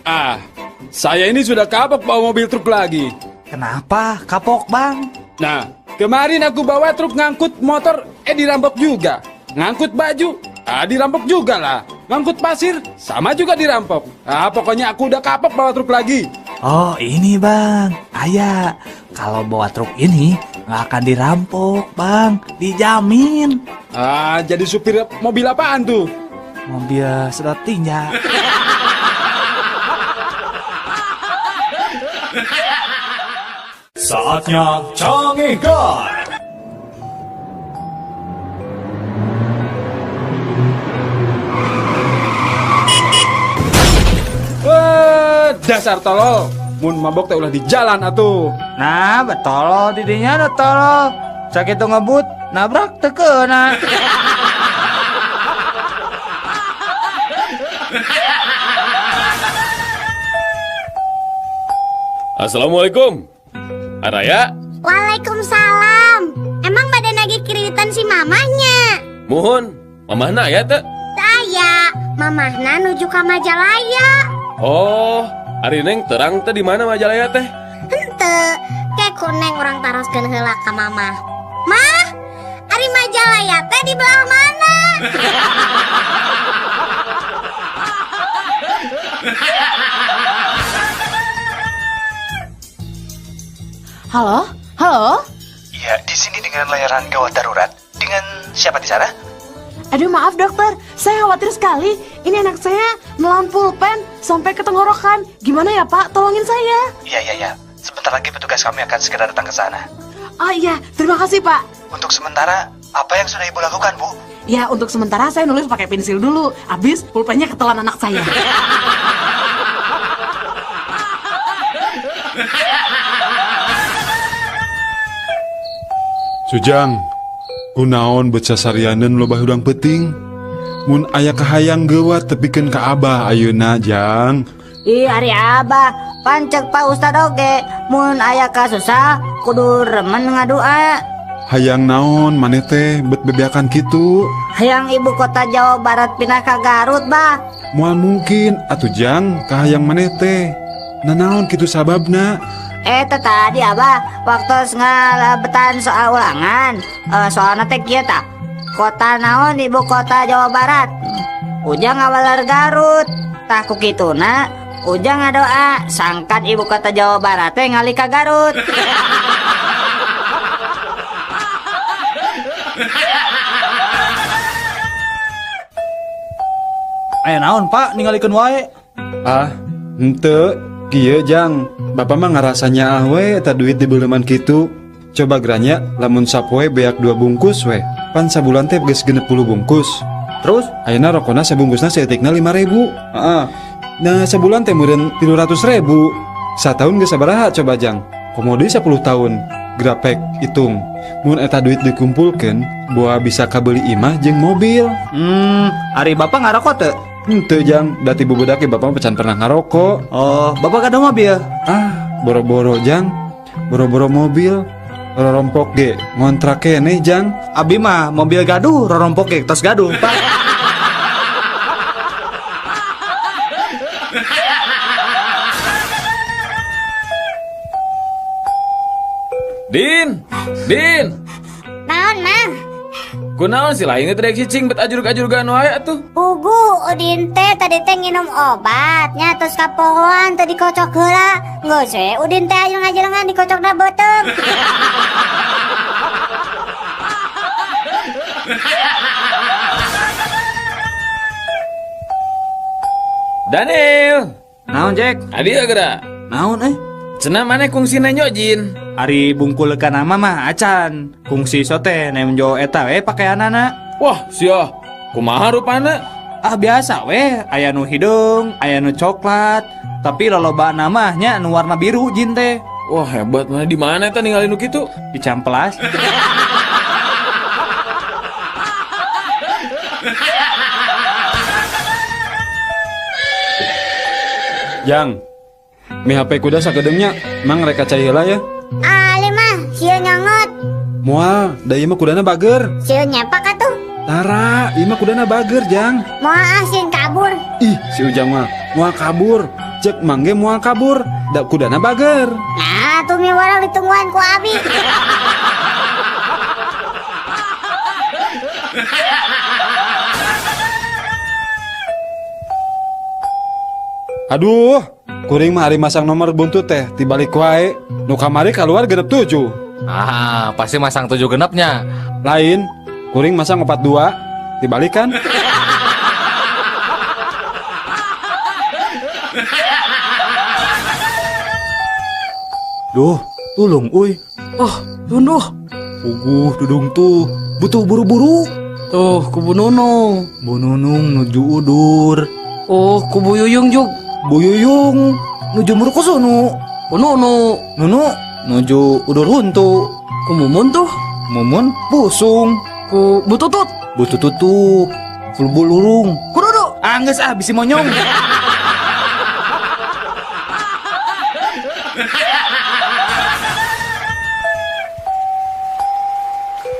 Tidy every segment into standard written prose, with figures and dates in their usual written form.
Ah, saya ini sudah kapok bawa mobil truk lagi. Kenapa kapok, Bang? Nah, kemarin aku bawa truk ngangkut motor, dirampok juga. Ngangkut baju, dirampok juga lah. Ngangkut pasir, sama juga dirampok. Ah, pokoknya aku udah kapok bawa truk lagi. Oh, ini Bang, ayah. Kalau bawa truk ini nggak akan dirampok, Bang. Dijamin. Ah, jadi supir mobil apaan tuh? Mobil sedot tinja. Saatnya Cangehgar. Wah, dasar tolol. Mun mabok teh ulah di jalan atuh. Nah, betolol didinya ada tolol. Sakitu ngebut, nabrak teu keuna. Assalamualaikum. Araya. Waalaikumsalam. Emang badan lagi kiritan si mamahnya? Muhun, mamahna aya teu? Teu aya, mamahna nuju ka Majalaya. Oh, ari Neng terang teh di mana Majalaya teh? Henteu, ke ku Neng urang taroskeun heula ka mamah. Mah, ari Majalaya teh di belah mana? Halo? Halo? Iya, di sini dengan layanan gawat darurat. Dengan siapa di sana? Aduh, maaf dokter, saya khawatir sekali. Ini anak saya nelan pulpen sampai ke tenggorokan. Gimana ya Pak? Tolongin saya. Iya. Sebentar lagi petugas kami akan segera datang ke sana. Oh iya, terima kasih Pak. Untuk sementara, apa yang sudah Ibu lakukan, Bu? Ya, untuk sementara saya nulis pakai pensil dulu. Habis pulpennya ketelan anak saya. Sujang, kunaon bet sasarianeun loba hudang peuting? Mun aya kahayang geuwat tepikeun ka Abah ayeuna, Jang. Ih, ari Abah, pancek Pak Ustad oge, mun aya kasusah kudu remen ngadua. Hayang naon maneh teh bet bebeakan kitu? Hayang ibu kota Jawa Barat pindah ka Garut, Bah. Moal mungkin atuh Jang, kahayang maneh teh. Nanaon kitu sababna? Tadi Abah waktu ngalebetan soal ulangan, soalna teh kieu tah. Kota naon ibu kota Jawa Barat? Ujang ngawaler Garut. Tah ku kituna Ujang ngadoa sangkan ibu kota Jawa Barat teh ngalih ka Garut. Aya naon Pak ningalikeun wae? Ah, henteu. Kieu Jang, bapak mah ngarasanya ah we eta duit dibeuleman kitu. Coba geranya lamun sapoe beak 2 bungkus we. Pan sabulan teh geus 60 bungkus. Terus ayeuna rokona sabungkusna saeutikna 5.000. Heeh. Nah, sabulan teh meureun 300.000. Sataun geus sabaraha coba Jang? Komo deui 10 tahun. Grapek hitung. Mun eta duit dikumpulkeun, boa bisa kabeli imah jeung mobil. Ari bapak ngarokok teu? Henteu Jang, da ti bubudak ge bapak mah can pernah ngarokok. Oh, bapak kada mobil? Ah, boro-boro Jang. Boro-boro mobil. Rorompok ge ngontrak keneh Jang. Abi mah mobil gaduh, rorompok ge tos gaduh, Pak. Din, Din. Naon, Mang? Kunaon sih lain teh cicing bet ajurug-ajurugan wae atuh. Pugu Udin teh tadi teh nginum obat nya terus kapohoan teh dikocok heula. Geus we Udin teh ajeng-ajengan dikocokna beuteung. Daniel. Naon, Jack? Adi geura. Naon euy? Cenah maneh kungsi nenjo jin. Ari bungkul ka nama mah acan. Kungsi sote nemjo eta we pakaianana. Wah, sia. Kumaha rupana? Ah biasa we, aya nu hideung, aya nu coklat. Tapi loloba mah nya nu warna biru jin teh. Wah, hebat mana di mana eta ningali nu kitu? Di Cihampelas. Jang, mi HP kuda sakedeungnya, mang rek cai heula ya. Ali mah, sieun nyongot. Moal, da ieu mah kudana bager. Sieun nyepak atuh. Tara, ieu mah kudana bager, Jang. Moal ah sieun kabur. Ih, si Ujang mah moal kabur. Cek mangge moal kabur, da kudana bager. Nah, tuh mie warang ditungguan ku abi. Aduh, kuring mah ari masang nomor buntut teh tibalik wae. Nu kamari keluar 67. Ah, pasti masang 7 genepnya. Lain, kuring masang 42, dibalikan. Duh, tulung uy. Oh, tunduh. Puguh dudung tuh, butuh buru-buru. Tuh, ku Bu Nunung. Bu Nunung nuju udur. Oh, ku Bu Yuyung jug. Bu Yuyung nuju murkusunu. Bu Nunu. Nunu nuju udur huntu. Ku Mumun tuh. Mumun pusung. Ku Bu Tutut. Bu Tutut tuh fulbulurung. Ku Dudu. Angges ah bisi monyong.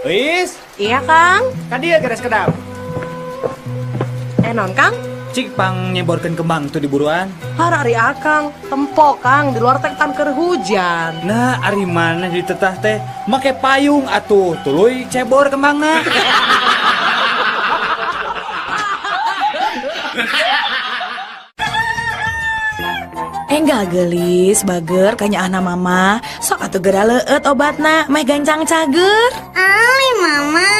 Is? Iya, Kang. Ka dieu geres kedap. Non, Kang? Cik pang nyeborkeun kembang tuh di buruan. Har ari Akang, tempo Kang, di luar teh tan keur hujan. Nah, ari mana ditetah teh make payung atuh, tuluy cebor kembangna. Enggak gelis, bager kanya anak mama. Sok atuh geura leueut obatna, meh gancang cager. Ali mama,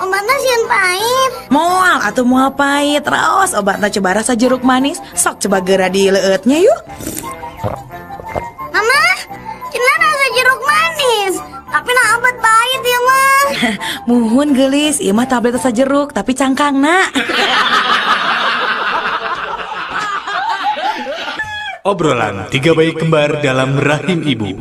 obatna sieun pahit. Moal atuh moal pahit, raos obatna coba rasa jeruk manis. Sok coba geura dileueutnya yuk. Mama, cenah rasa jeruk manis, tapi nah obat pahit ya mah. Muhun gelis, ieu mah tablet rasa jeruk tapi cangkangna. Obrolan tiga bayi kembar dalam rahim ibu.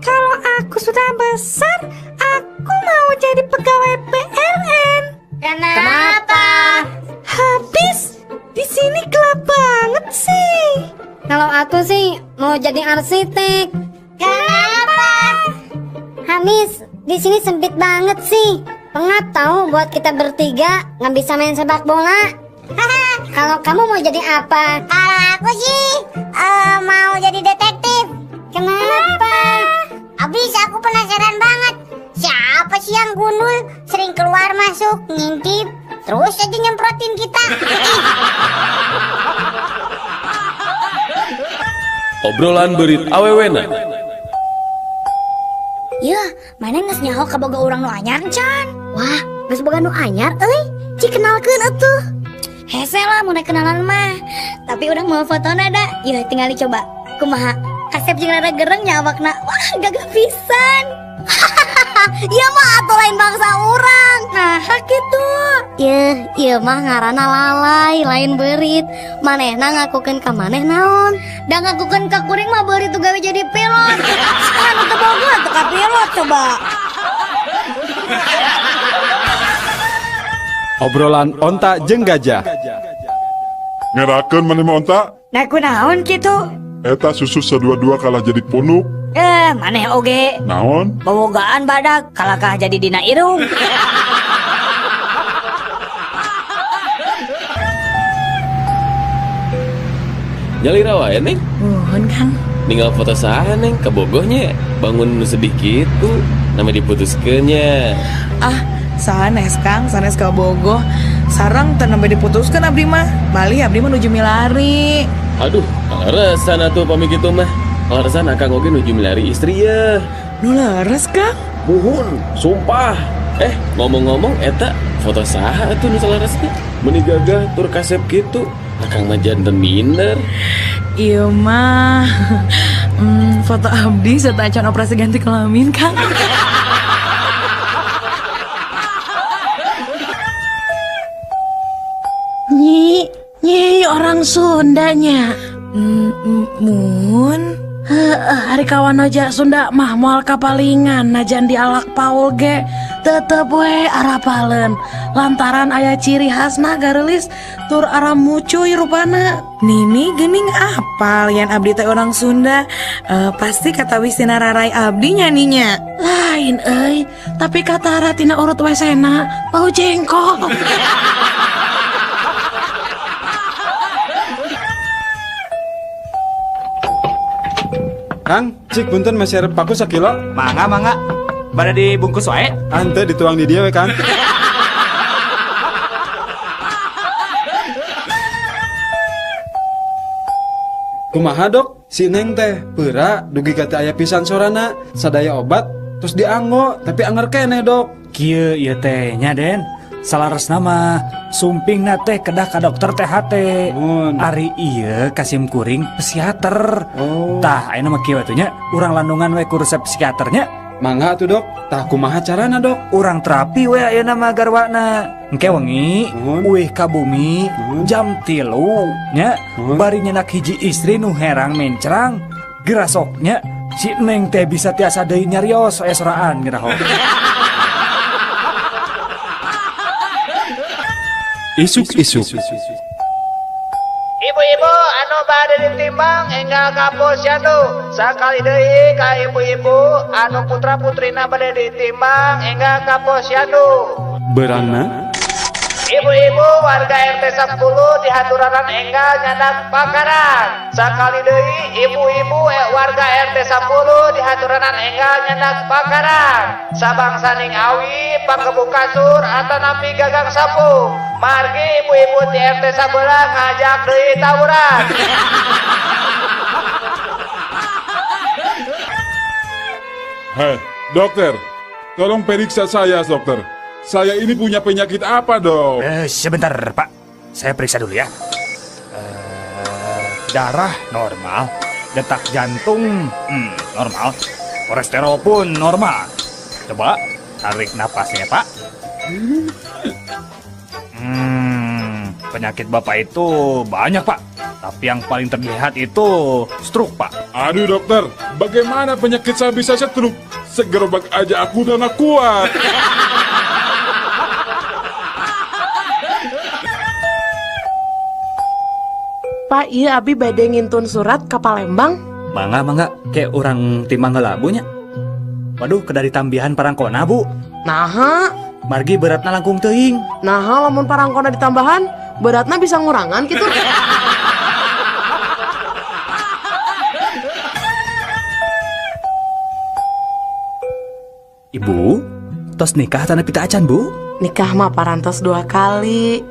Kalau aku sudah besar, aku mau jadi pegawai PLN. Kenapa? Habis di sini gelap banget sih. Kalau aku sih mau jadi arsitek. Kenapa? Habis di sini sempit banget sih. Pengap tahu buat kita bertiga nggak bisa main sepak bola. Kalau kamu mau jadi apa? Kalau aku sih mau jadi detektif. Kenapa? Abis aku penasaran banget. Siapa sih yang gundul sering keluar masuk ngintip terus aja nyemprotin kita. Obrolan berit awewena. Yah, mana geus nyaho kaboga urang nu anyar can? Wah, geus boga nu anyar euy. Cik kenalkeun atuh. Hese lah mau kenalan mah. Tapi urang mau fotona da. Yeuh tinggal dicoba. Kumaha? Kasep jeung rada gereng nya awakna. Wah, gagah pisan. Ieu mah atuh lain bangsa urang. Nah, kitu. Yeuh, ieu mah ngaranna lalai, lain beurit. Manehna ngakukeun ka maneh naon? Da ngakukeun ka kuring mah beurit tuh gawe jadi pilot. Anu teu boga atuh ka pilot coba. Obrolan onta jeung gajah. Ngerakeun maneh mah onta? Nah kunaon kitu? Eta susu sadua-dua kalah jadi punuk. Maneh oge. Naon? Bobogaan badak kalakah jadi dina irung. Nyalira wae, Neng. Nuhun, Kang. Ninggal foto saha, Neng, kabogohnya. Bangun nu sedih kitu, nama diputuskeun nya. Ah, sanes Kang, sanes kabogoh. Sareng teu nembe diputuskeun abdi mah. Bali abdi mah nuju milari. Aduh, kaleresan atuh pami kitu mah. Kaleresan akang oge nuju milari istri ya. Nu leres, Kang? Muhun, sumpah. Ngomong-ngomong eta foto saha atuh nu saleresna? Meuni gagah tur kasep kitu. Akang mah janten minder. Ieu mah foto abdi serta acan operasi ganti kelamin, Kang. Nyi, nyi orang Sundanya. Mun. Heeh, ari kawan aja Sunda mah moal kapalingan najan dialak paul ge tetep we arapaleun lantaran aya ciri khasna gareulis tur ara mucuy rupana. Nini geuning apal yan abdi teh orang Sunda, pasti katawis tina rarai abdi nya ninya. Lain euy, tapi katara tina urut wesena bau jengkol. Kang, cik punten meser paku sakilo. Mangga mangga. Bade dibungkus wae. Ante dituang di dia we, Kang. Kumaha dok? Si Neng teh peura dugi ka teu aya pisan sorana, sadaya obat terus dianggo tapi anger keneh dok. Kieu ieu teh nya Den. Salaresna mah sumpingna teh kedah ka dokter THT. Ari ieu kasim kuring psikiater. Oh. Tah ayeuna mah kieu atuh nya, urang landungan we ku resep psikiaternya. Mangga atuh dok. Tah kumaha carana dok? Urang terapi we ayeuna mah garwana. Engke wengi uih ka bumi jam 3 nya bari nyenak hiji istri nu herang mencrang gerasoknya si Neng teh bisa tiasa deui nyarios aya soraan geura. Isuk-isuk. Ibu-ibu anu bade ditimbang enggal ka posyandu. Sakali deui ka ibu-ibu anu putra-putrina bade ditimbang enggal ka posyandu. Berangna Ibu-ibu warga RT 10 dihaturanan enggal nyandak pakaran. Sakali deui ibu-ibu warga RT 10 dihaturanan enggal nyandak pakaran. Sabangsaning awi panggebuk kasur atanapi gagang sapu. Margi ibu-ibu di RT 11 ngajak deui tawuran. Hei, dokter, tolong periksa saya, dokter. Saya ini punya penyakit apa, dok? Sebentar, Pak. Saya periksa dulu ya. Darah normal, detak jantung normal, kolesterol pun normal. Coba tarik napasnya, Pak. Penyakit Bapak itu banyak, Pak. Tapi yang paling terlihat itu stroke, Pak. Aduh, dokter, bagaimana penyakit saya bisa stroke? Segerobak aja aku udah gak kuat. Pak, iya abi bade ngintun surat ke Palembang. Mangga, mangga, kayak orang timbang heula Bu nya. Waduh, kedari tambihan parangkona, Bu. Naha? Margi beratna langkung teuing. Naha lamun parangkona ditambahan, beratna bisa ngurangan gitu. Ibu, tos nikah tanah pita acan, Bu? Nikah mah parantos 2 kali.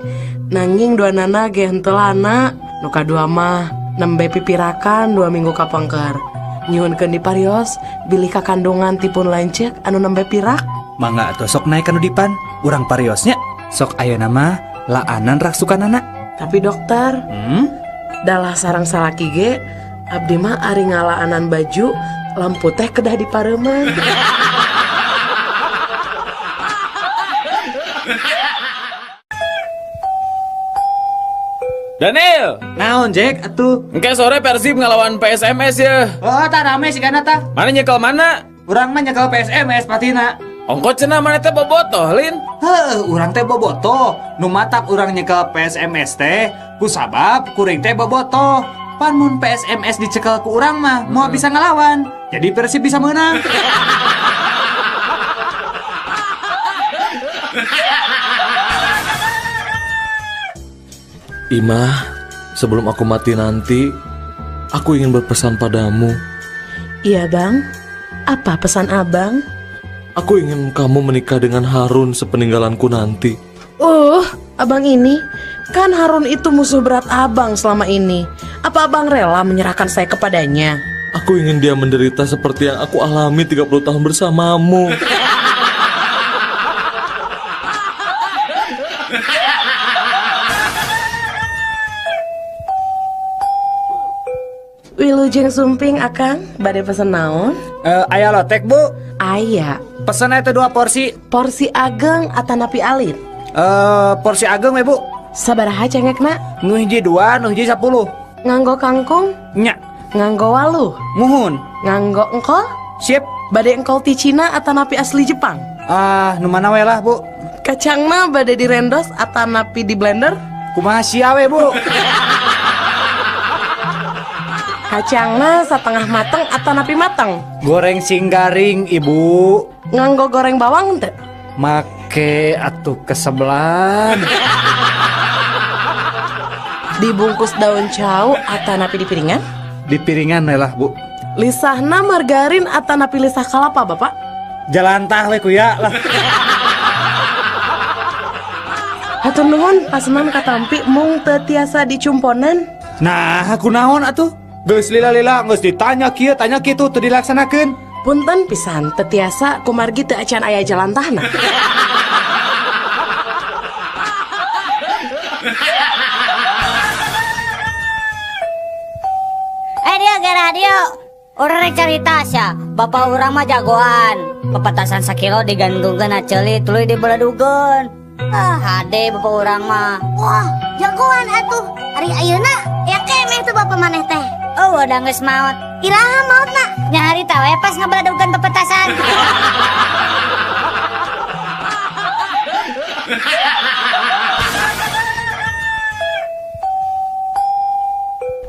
Nanging 2 nana ge henteu lana. Nu kadua mah nembe pipirakan 2 minggu kapengker. Nyuhunkeun diparios bilih kakandungan tipun lanceuk anu nembe pirak. Mangga atuh sok naik kanu dipan, urang pariosnya. Sok ayeuna mah laanan raksukanana. Tapi dokter, dalah sarang salaki ge abdi mah ari ngalaanan baju lampu teh kedah dipareuman. Daniel, naon Jack atuh? Engke sore Persib ngelawan PSMS ya. Oh, tah rame sigana tah. Mana nyekel mana? Urang mah nyekel PSMS patina. Ongko cenah mana teh bobotoh, Lin? Heuh, urang teh bobotoh. Nu matak urang nyekel PSMS teh ku sabab kuring teh bobotoh. Pan mun PSMS dicekel ku urang mah moal bisa ngelawan. Jadi Persib bisa menang. Imah, sebelum aku mati nanti, aku ingin berpesan padamu. Iya bang, apa pesan abang? Aku ingin kamu menikah dengan Harun sepeninggalanku nanti. Abang ini, kan Harun itu musuh berat abang selama ini. Apa abang rela menyerahkan saya kepadanya? Aku ingin dia menderita seperti yang aku alami 30 tahun bersamamu. Wilujeng sumping akang, bade pesen naon? Aya lotek bu? Aya. Pesen eta 2 porsi. Porsi ageng atanapi alit? Porsi ageng we bu. Sabaraha cengekna? Nu hiji 2, nu hiji 10. Nganggo kangkung? Nya. Nganggo waluh? Muhun. Nganggo engkol? Sip. Bade engkol ti Cina atanapi asli Jepang? Ah, nu mana we lah bu. Kacangna bade direndos atanapi di blender? Kumaha sia we bu. Kacangna setengah mateng atau napi mateng? Goreng sing garing ibu. Nganggo goreng bawang teh? Make atuh kesebelan. Dibungkus daun cau atau napi di piringan? Di piringan lah bu. Lisahna margarin atanapi lisah kalapa, Bapak? Jalantah we kuya lah. Hatur nuhun pasenan katampi mung teu tiasa dicumponan. Nah, aku naon atuh? Geus lila-lila geus ditanya kieu tanya kitu teu dilaksanakeun. Punten pisan teu tiasa kumargi teu acan aya jalantahna. Eh dia gera dia. Urang rek carita sia, bapak urang mah jagoan. Pepetasan sakilo digantungkeun na ceuli tuluy dibeledugeun. Ah, hade bapak urang mah. Wah, jagoan atuh. Ari ayeuna ya kemeh tuh bapak maneh teh. Oh, udah geus maot. Iraha maotna? Nya harita we pas ngebeledugeun pepetasan.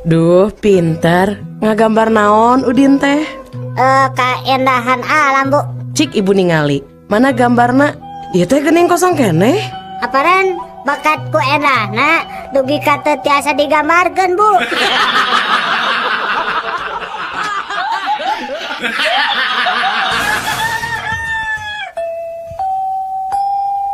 Duh, pinter. Ngagambar naon Udin teh? Kaendahan alam, Bu. Cik ibu ningali. Mana gambarna? Ieu teh geuning kosong keneh. Aparan bakat ku endahna dugi ka teu tiasa digambarkeun, Bu.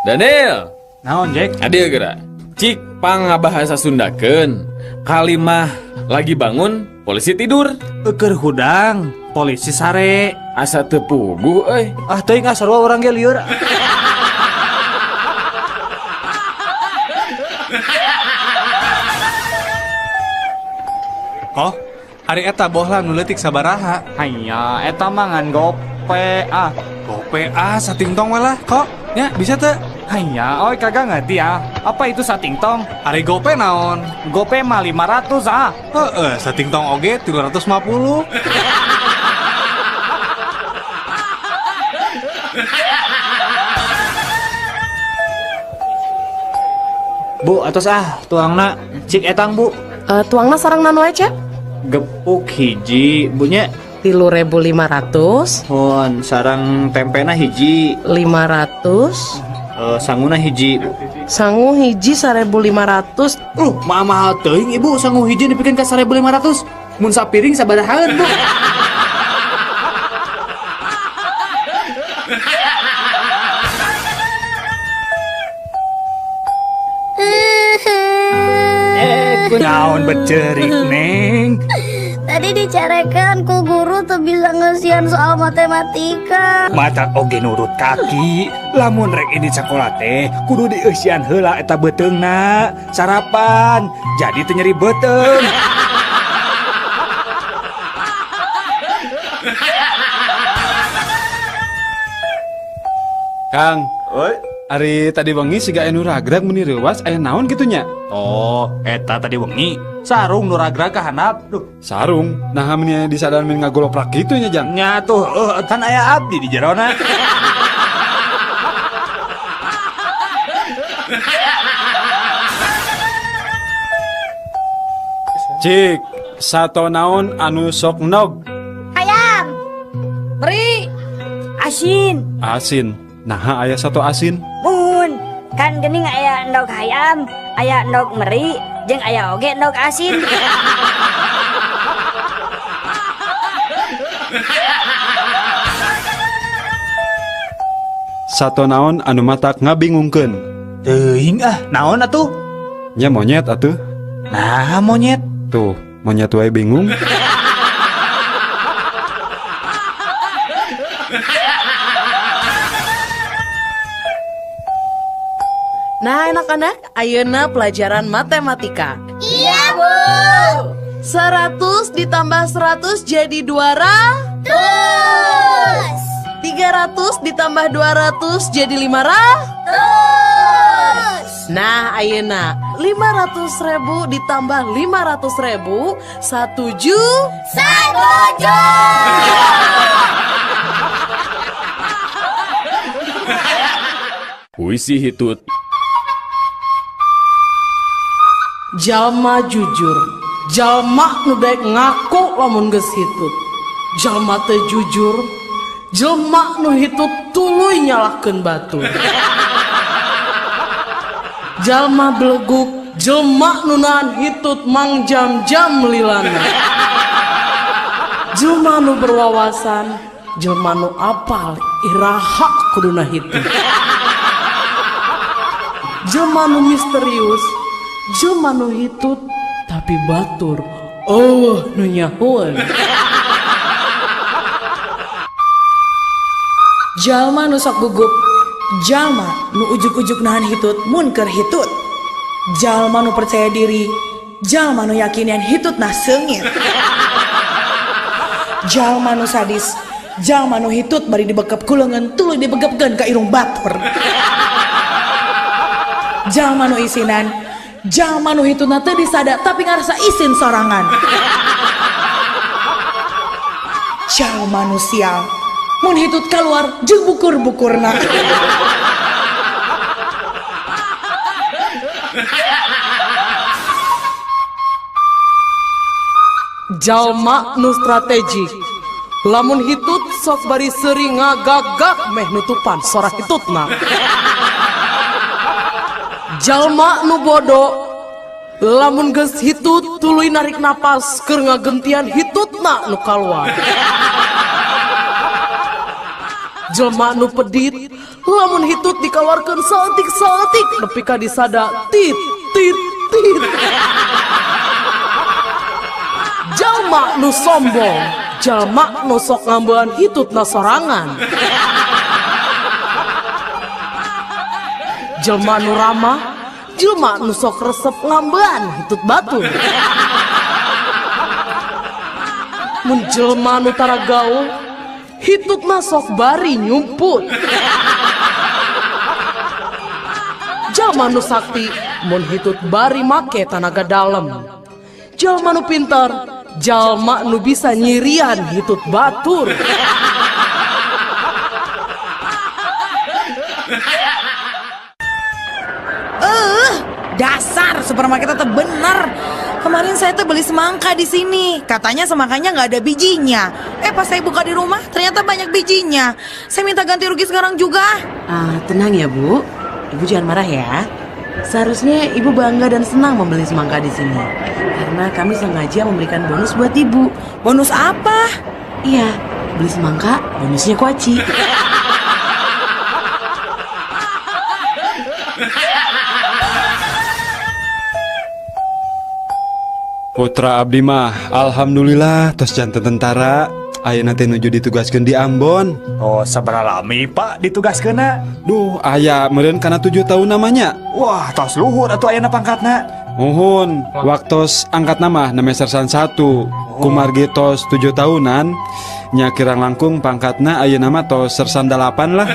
Daniel. Naon, Jack? Adil geura. Cik pangabahasa Sundakeun. Kalimah lagi bangun, polisi tidur. Eukeur hudang, polisi sare. Asa teu puguh euy. Ah teuing ah sarua urang ge lieur. Koh, ari eta bohlam nu leutik sabaraha? Hanya eta mah ngan gope ah. Gope ah satingtong we lah, kok. Nya bisa teu? Hanya, oi kagak ngerti ah. Apa itu satingtong? Ari gope naon? Gope mah 500 ah. Heeh, satingtong oge 350. Bu, atos ah tuangna cik etang, Bu. Tuangna sareng naon wae, Cep? Gepuk hiji, Bu nya. 3.500. Hon, sareng tempena hiji. 500. Sanguna hiji. Sangu hiji 1.500. Mahal teuing ibu, sangu hiji dipikeun ka 1.500. Mun sapiring sabarahaeun, Bu? Naon becerik, Neng? Tadi dicarekan ku guru tuh bisa ngesian soal matematika. Mata oge nurut kaki. Lamun rek ini sekolah teh kudu dieusian heula eta beuteungna. Sarapan jadi teu nyeri beuteung. Kang, oi. Ari tadi wengi siga anu ragrag meni reuwas aya naon kitu nya? Oh, eta tadi wengi sarung nu ragrag ka handap. Duh, sarung. Nah, meni disadaran meni ngagoloprak kitu nya, Jang. Nya tuh, kan aya abdi di jerona. Cik, sato naon anu sok nog? Ayam. Beri. Asin. Asin. Nah, aya sato asin. Mun, kan geuning aya endog hayam, aya endog meri, jeung aya oge endog asin. Sato naon anu matak ngabingungkeun? Teuing ah, naon atuh? Nya monyet atuh. Nah, monyet. Tuh, monyet wae bingung. Nah, anak-anak, ayeuna pelajaran matematika. Iya, Bu. 100 ditambah 100 jadi 200. 300 ditambah 200 jadi 500. Nah, ayeuna 500.000 ditambah 500.000 1 juta. 1 juta. Puisi hitut. Jalma jujur, jalma nu daek ngaku lamun geus hitut. Jalma teu jujur, jelma nu hitut tuluy nyalahkeun batur. Jalma beleguk, jelma nu nahan hitut mangjam-jam lilana. Jelma nu berwawasan, jelma nu apal iraha kuduna hitut. Jelma nu misterius, jelma nu hitut tapi batur eueuh nu nyahoeun. Jalma nu sok gugup, jalma nu ujug-ujug nahan hitut mun keur hitut. Jalma nu percaya diri, jalma nu yakin yen hitutna seungit. Jalma nu sadis, jalma nu hitut bari dibekep ku leungeun tuluy dibegepkeun ka irung batur. Jalma nu isinan, jalma nu hitutna teu disada tapi ngarasa isin sorangan. Jalma nu sial, mun hitut kaluar jeung bukur-bukurna. Jalma nu strategik, lamun hitut sok bari seuri ngagagak meh nutupan sora hitutna. Jalma nu bodoh, lamun geus hitut tuluy narik napas keur ngagentian hitutna nu kaluar. Jelma nu pedit, lamun hitut dikaluarkeun saeutik-saeutik nepi ka disada tit tit tit. Jalma nu sombong, jalma nu sok ngambean hitutna sorangan. Jelma nu ramah, jelma nu sok resep ngambean hitut batur. Mun jelma nu tara gaul, hitutna sok bari nyumput. Jalma nu sakti, mun hitut bari make tanaga dalem. Jalma nu pintar, jalma nu bisa nyirian hitut batur. Dasar supermarket tetap bener. Kemarin saya tuh beli semangka di sini. Katanya semangkanya nggak ada bijinya. Pas saya buka di rumah ternyata banyak bijinya. Saya minta ganti rugi sekarang juga. Tenang ya Bu. Ibu jangan marah ya. Seharusnya Ibu bangga dan senang membeli semangka di sini. Karena kami sengaja memberikan bonus buat Ibu. Bonus apa? Iya, beli semangka, bonusnya kuaci. Putra abdi mah alhamdulillah tos janten tentara. Ayeuna teh nuju ditugaskeun di Ambon. Oh, sabaraha lami Pak ditugaskeunna? Duh, aya meureun kana 7 tahun namanya. Wah, tos luhur atuh ayeuna pangkatna. Muhun, waktos angkat nama name sersan 1. Kumargi tos 7 tahunan, nya kirang langkung pangkatna ayeuna mah tos sersan 8 lah.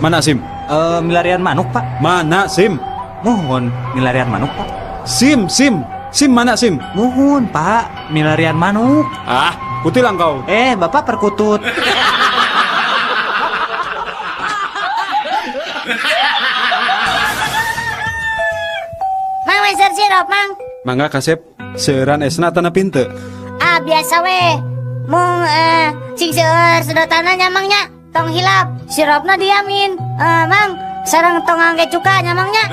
Mana SIM? Milarian manuk, Pak. Mana SIM? Mohon, milarian manuk, Pak. SIM, SIM. SIM mana SIM? Mohon, Pak. Milarian manuk. Ah, kutilang kau. Bapak perkutut. Mang, meser sirup, Mang. Mangga kasep, seueuran esna tanah pinte. Ah, biasa we. Mung sing seueur sedotanna nya, Mang nya. Tong hilap, sirupna diamin. Mang, sareng tong ngangge cuka nya, Mang nya.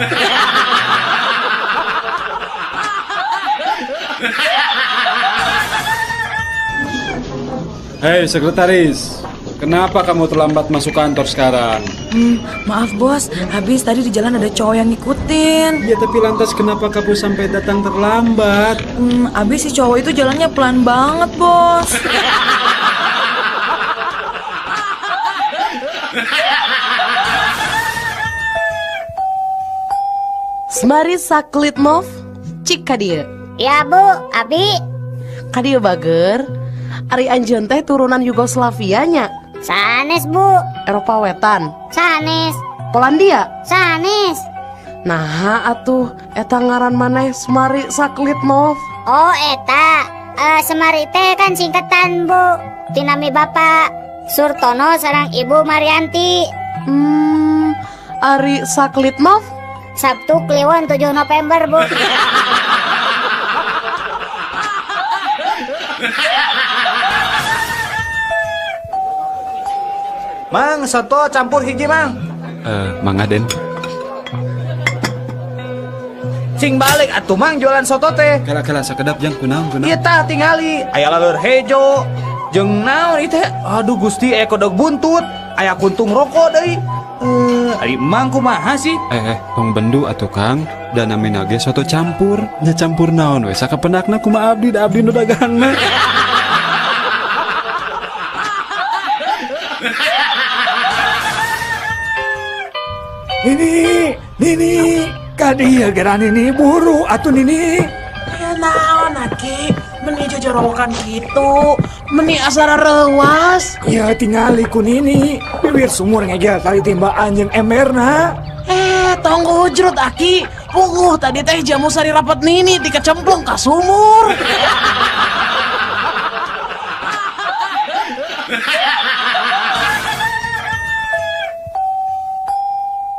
Hei sekretaris, kenapa kamu terlambat masuk kantor sekarang? Maaf bos, habis tadi di jalan ada cowok yang ngikutin. Ya tapi lantas kenapa kamu sampai datang terlambat? Habis si cowok itu jalannya pelan banget bos. Semari Saklitmov, cik kadieu. Ya Bu, abi. Kadieu bager. Ari anjeun teh turunan Yugoslavia nya. Sanes Bu. Eropa Wetan. Sanes. Polandia. Sanes. Nah atuh eta ngaran maneh Semari Saklitmov. Oh eta, Semari teh kan singkatan Bu. Tinami Bapak Surtono sareng Ibu Marianti. Ari Saklitmov? Sabtu Kliwon 7 November Bu. Mang, soto campur hiji, Mang. Mangga Den. Cing balik atuh Mang jualan soto teh. Kala-kala sakedap jang kunaon kunaon. Ieu tah tingali, aya laleur hejo. Jeung naon ieu teh? Aduh Gusti, aya kodok buntut, aya kuntung rokok deui. Ari Mang kumaha sih? Tong bendu atuh Kang, da namina ge soto campur. Nya campur naon we sakapendakna kumaha abdi da abdi nu dagangna. Nini, Nini, kadieu geura Nini buru atuh Nini. Ya naon aki, meni jojorowokan kitu, meni asara reuas. Ya tingali ku Nini, bibir sumur ngegel tali timbaan jeung emberna. Tong hujrut aki, puguh tadi teh jamu sari rapat Nini dikecemplung ka sumur.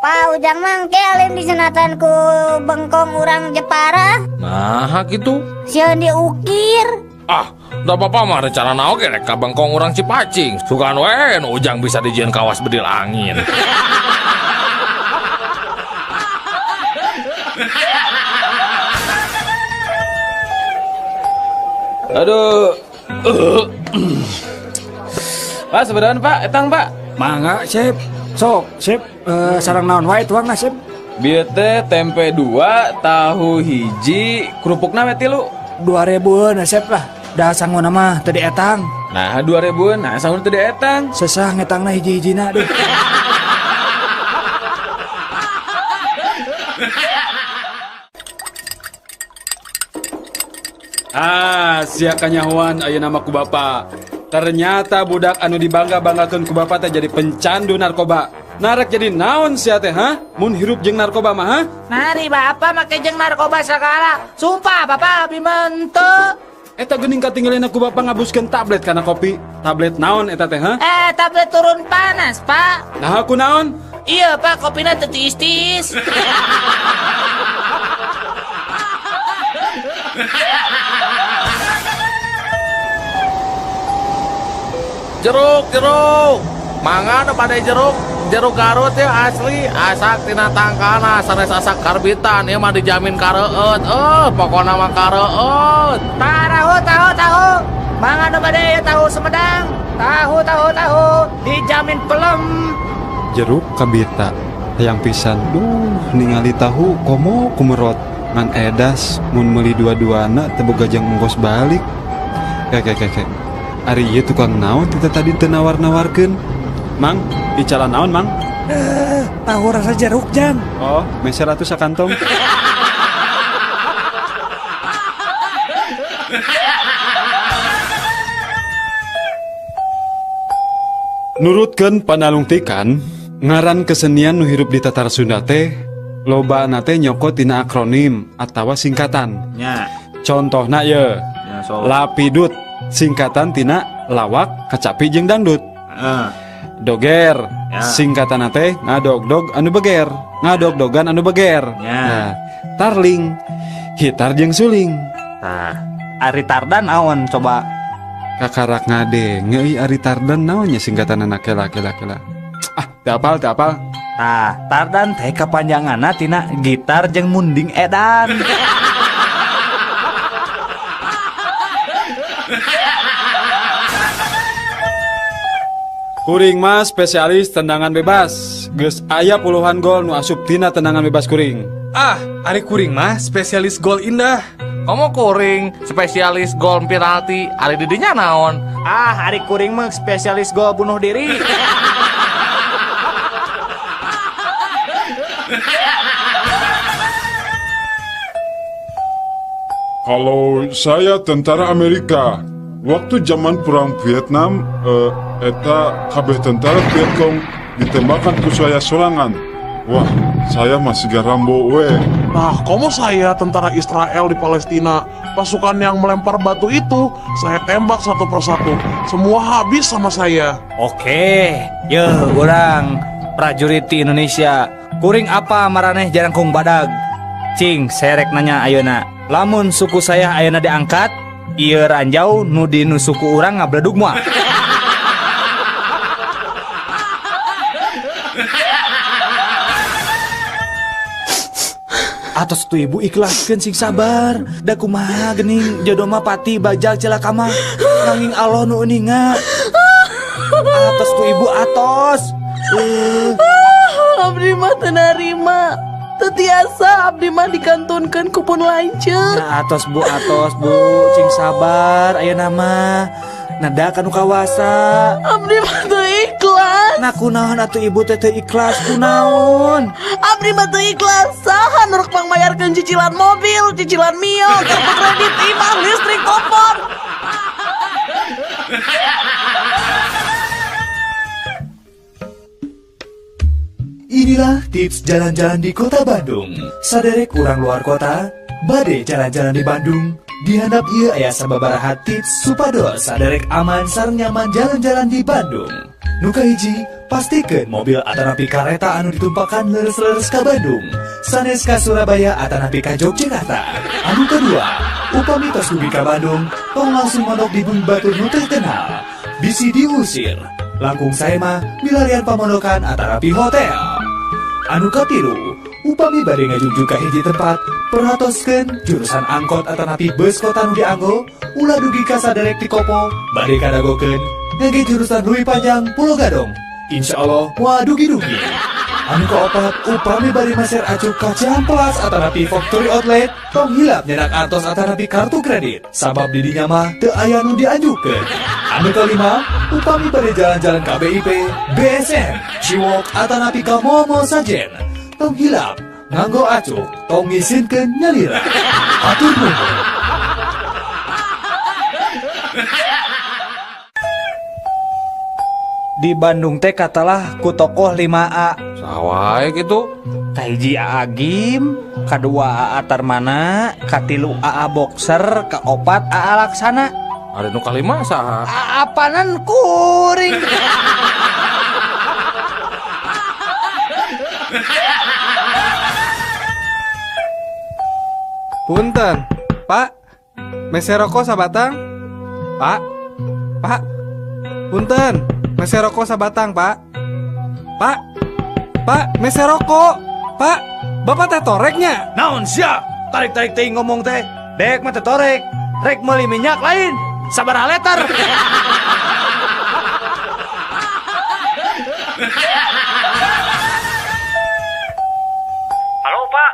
Pak Ujang mangke alim disunatan ku bengkong urang Jepara. Nah, gitu. Sieun diukir. Ah, da bapak mah rencana oge rek ka bengkong urang Cipacing. Sugan we nu Ujang bisa dijieun kawas bedil angin. Aduh. Pak, sebenarnya Pak, etang Pak. Mangga, Sip. Sok, Sip, sarang naon wae tuangna, Sip? Bieu teh tempe 2, tahu hiji, kerupukna we 3. 2000-eun Sip lah. Da sanguna mah teu dietang. Nah, 2000-eun, nah sanguna teu dietang. Sesah ngetangna hiji-hijina deh. Ah, sia kanyahoan ayeuna mah ku bapa. Ternyata budak anu dibangga-banggakeun ku bapa teh jadi pencandu narkoba. Narek jadi naon sia teh, ha? Mun hirup jeung narkoba mah, ha? Mari bapa make jeung narkoba sagala. Sumpah bapa abi mah henteu. Eta geuning katinggalina ku bapa ngabuskeun tablet kana kopi. Tablet naon eta teh, ha? Tablet turun panas, Pak. Nah, ku naon? Iya, Pak, kopina teu tiis-tiis. Jeruk, jeruk. Mangga nu bade jeruk, jeruk Garut ya asli, asak tina tangkana sanes asak karbitan ieu mah dijamin kareueut. Pokona mah kareueut. Tahu, tahu, tahu. Mangga nu bade tahu Sumedang. Tahu, tahu, tahu. Dijamin pelem. Jeruk kabita hayang pisan. Duh, ningali tahu komo kumerot. Ngan edas mun meuli dua-duana teu boga jang ongkos balik. Kek. Ari ieu tukang naon tita tadi teu nawar-nawarkeun. Mang, icalan naon, Mang? Tahu rasa jeruk, Jang. Oh, meser atuh sakantong. Nurutkeun panalungtikan, ngaran kesenian nu hirup di Tatar Sunda teh lobana teh nyokot tina akronim atawa singkatan. Nya. Contohna ye. Lapidut singkatan tina lawak, kacapi jeung dangdut. Doger ya. Singkatan teh ngadogdog anu beger, ngadogdogan anu beger. Ya. Nah, tarling hitar jeung suling. Nah, ari tardan naon coba? Kakarak ngadenge euy ari tardan naonnya singkatan anak kela. Ah, teu apal, teu apal. Tah, tardan teh kapanjanganna tina gitar jeung munding edan. Kuring mah spesialis tendangan bebas. Geus aya puluhan gol nu asup tina tendangan bebas kuring. Ah, ari kuring mah spesialis gol indah. Komo kuring spesialis gol penalti, ari didinya naon? Ah, ari kuring mah spesialis gol bunuh diri. Kalau saya tentara Amerika, waktu zaman perang Vietnam, eta kabeh tentara Vietcong ditembakkan ku saya sorangan. Wah, saya masih garambo we. Nah, komo saya tentara Israel di Palestina, pasukan yang melempar batu itu, saya tembak satu persatu. Semua habis sama saya. Oke, ye, orang prajurit di Indonesia. Kuring apa maraneh jarangkung badag? Cing, serek nanya ayeuna. Lamun suku saya ayeuna diangkat, ieu ranjau nu di nu suku urang ngabledug moal. Atos tuh ibu ikhlaskeun sing sabar. Da kumaha geuning jodoh mah pati bajal celaka mah. Nanging Allah nu uninga. Atos tuh ibu atos. Abdi mah teu narima. Teu tiasa abdi mah dikantunkeun ku pun lanceuk. Nah, atos bu, cing sabar ayeuna mah. Nada kanu kawasa. Abdi mah teu ikhlas. Nah kunaon atuh ibu teh teu ikhlas kunaon? Abdi mah teu ikhlas. Saha nu rek mangmayarkeun cicilan mobil, cicilan Mio, kartu kredit, imah, listrik, telepon. Inilah tips jalan-jalan di kota Bandung. Saderek urang luar kota, bade jalan-jalan di Bandung. Dihandap ieu aya sababaraha tips supados saderek aman sareng nyaman jalan-jalan di Bandung. Nu kahiji, pastikeun mobil atanapi kareta anu ditumpakan leres-leres ka Bandung, sanes ka Surabaya atanapi ka Yogyakarta. Anu kedua, upami tos dugi ka Bandung, tong langsung mondok di bumi batur nu terkenal. Bisi diusir. Langkung sae mah milarian pamondokan atanapi hotel. Anu katilu, upami bade ngajungjung ka hiji tempat, perhatoskeun jurusan angkot atanapi bus kota nu dianggo, ulah dugi ka saderek ti Kopo, bade kadagokeun ngangge jurusan Leuwi Panjang Pulo Gadung. Insyaallah moal dugi-dugi. Anu kaopat, upami bade meser acuk ka Cihampelas atanapi Factory Outlet, tong hilap nyenak artos atanapi kartu kredit, sabab di dinya mah teu aya nu dianjukeun. Anu kalima, upami bade jalan-jalan ka BIP, BSM, Ciwok atanapi ka Momo Sajen, tong hilap nganggo acuk, tong ngisinkeun nyalira. Hatur nuhun. Di Bandung teh katalah ku tokoh 5A. Sawae gitu. Kahiji AA Gim, kadua AA Tarmana, katilu AA Boxer, kaopat AA Laksana. Ada nu kalima saha? AA panan kuring. Punten, Pak. Mese rokok sabatang? Pak. Pak. Punten, mese rokok sabatang, Pak. Pak. Pak, mese rokok. Pak, Bapak teh toreknya. Naon sia? Tarik-tarik teuing ngomong teh. Dek mah teh torek. Rek meuli minyak lain. Sabaraha liter. Halo, Pak.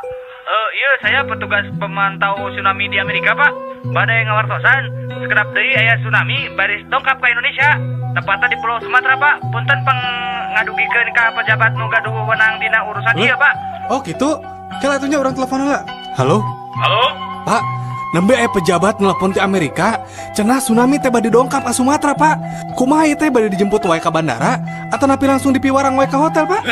Iya, saya petugas pemantau tsunami di Amerika, Pak. Badai ngawartosan, sekedap deui aya tsunami baris dongkap ka Indonesia. Tepatnya di Pulau Sumatera, Pak. Punten pengadugikeun ka pejabat nu gaduh wewenang dina urusan ieu, Pak. Oh, gitu. Kela atunya urang telepon heula. Halo? Halo? Pak, nembe aya pejabat nelpon ti Amerika, cenah tsunami teh bade dongkap ka Sumatera, Pak. Kumaha ieu teh bade dijemput wae ka bandara atanapi langsung dipiwarang wae ka hotel, Pak?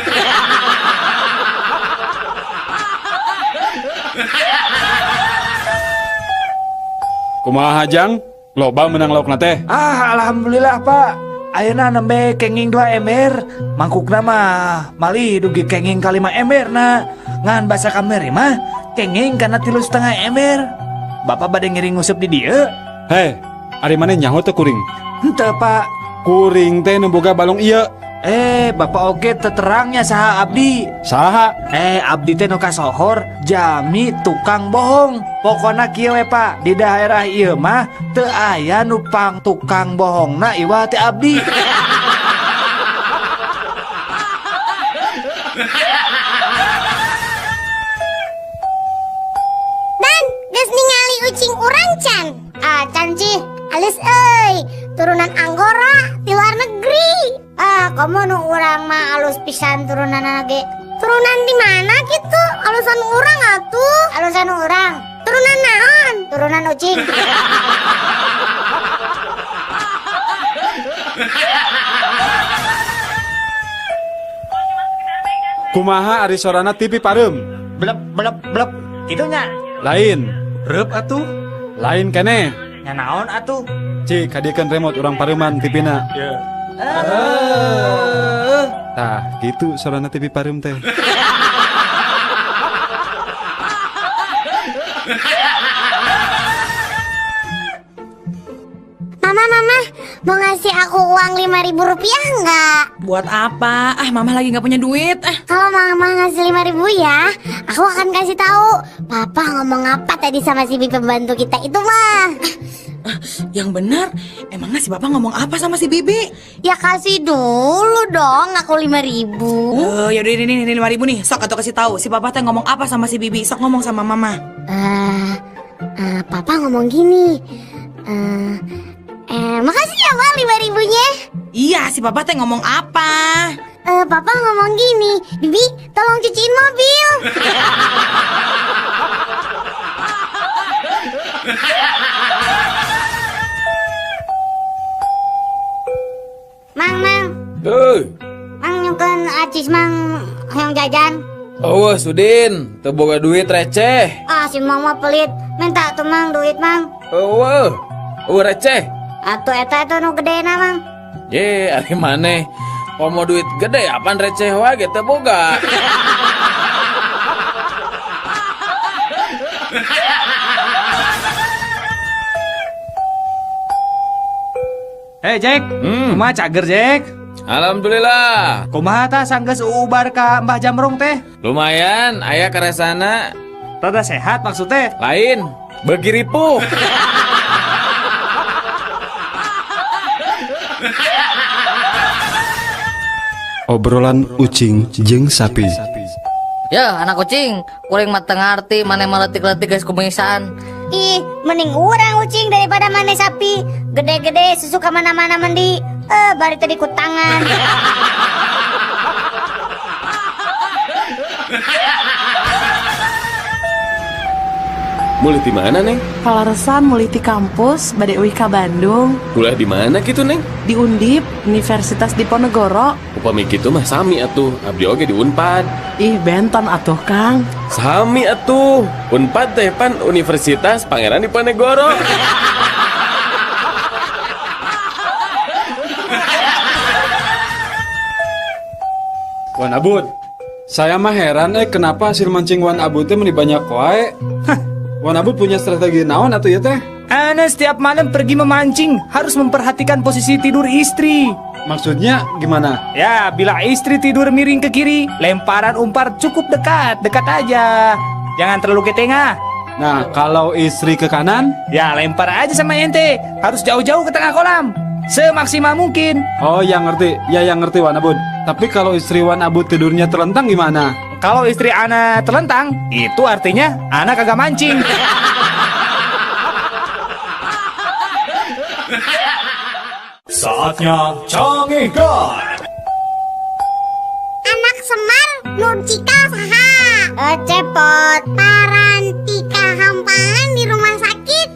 Kumaha Jang? Loba menang laukna teh. Ah, alhamdulillah, Pak. Ayeuna nembe kenging 2 ember, mangkukna mah malih dugi kenging ka 5 ember na. Ngan basa kamari mah kenging kana 3,5 ember. Bapak bade ngiring nguseup di dieu. Hei, ari maneh nyaho teu kuring? Henteu, Pak. Kuring teh nu boga balong ieu. Bapak oge teterangnya saha abdi. Saha? Abdi teh nu kasohor jami tukang bohong. Pokona kieu we, Pak, di daerah ieu mah teu aya nu pang tukang bohongna iwal teh abdi. Dan geus ningali ucing urang can. Ah, can cih, alus euy, turunan Anggora di luar negeri. Ah, komo nu urang mah alus pisan turunanna ge. Turunan di mana gitu? Alusan urang atuh. Alusan urang. Turunan naon? Turunan ucing. Kumaha ari sorana TV pareum? Blep blep blep. Kitu nya. Lain. Reup atuh. Lain keneh. Nya naon atuh? Cik, kadiekeun remote urang pareuman TV-na. Iya. Tah, gitu sorana TV pareum teh. Mama, mama, mau ngasih aku uang 5.000 rupiah nggak? Buat apa? Ah, mama lagi nggak punya duit. Ah. Kalau mama ngasih 5.000 ya, Aku akan kasih tahu. Papa ngomong apa tadi sama si bibi pembantu kita itu mah? Yang benar, emangnya si Bapak ngomong apa sama si Bibi? Ya kasih dulu dong, aku 5.000. Oh, ya udah ini 5.000 nih. Sok atau kasih tahu si Papa teh ngomong apa sama si Bibi. Sok ngomong sama Mama. Papa ngomong gini. Makasih ya, Ma, 5.000-nya. Iya, si Papa teh ngomong apa? Papa ngomong gini, Bibi, tolong cuciin mobil. Mang, mang. Mang nyungkeun acis mang hayang jajan. Oh, Sudin, teu boga duit receh. Ah, si Mang mah pelit. Minta tuh Mang duit, Mang. Eueuh. Eueuh receh. Atuh eta eta nu gedena, Mang. Ye, ari maneh. Komo duit gede apaan receh wae ge teu boga. Hey Jack, kumaha cager Jack? Alhamdulillah. Kumaha tah sanggeus ubar ka Mbah Jamrong teh? Lumayan, aya karesana. Rada sehat maksudnya? Lain, beuki ripuh. Obrolan ucing jeung sapi. Ya, anak kucing, kuring mah teu ngarti maneh mah leutik-leutik geus kumisan. Ih, mending urang ucing daripada maneh sapi. Gede-gede susu ka mana-mana mandi. Bari tadi ku tangan. Mulih di mana, Neng? Palaresan mulih ti kampus bade uih ka Bandung. Kuliah di mana gitu, Neng? Di Undip, Universitas Diponegoro. Upami kitu mah sami atuh, abdi oge di Unpad. Ih, benten atuh, Kang. Sami atuh. Unpad teh pan Universitas Pangeran Diponegoro. Wan Abud, saya mah heran kenapa hasil mancing Wan Abud teh meni banyak wae. Wan Abud punya strategi naon atuh ya teh? Ana setiap malam pergi memancing harus memperhatikan posisi tidur istri. Maksudnya gimana? Ya, bila istri tidur miring ke kiri, lemparan umpan cukup dekat, dekat aja. Jangan terlalu ke tengah. Nah, kalau istri ke kanan? Ya, lempar aja sama ente. Harus jauh-jauh ke tengah kolam. Semaksimal mungkin. Oh, yang ngerti. Ya, yang ngerti Wan Abud. Tapi kalau istri Wan Abud tidurnya telentang gimana? Kalau istri ana telentang, itu artinya ana kagak mancing. Saatnya Cangehgar. Anak Semar Nurcika saha? Cepot. Parantika hampangan di rumah sakit.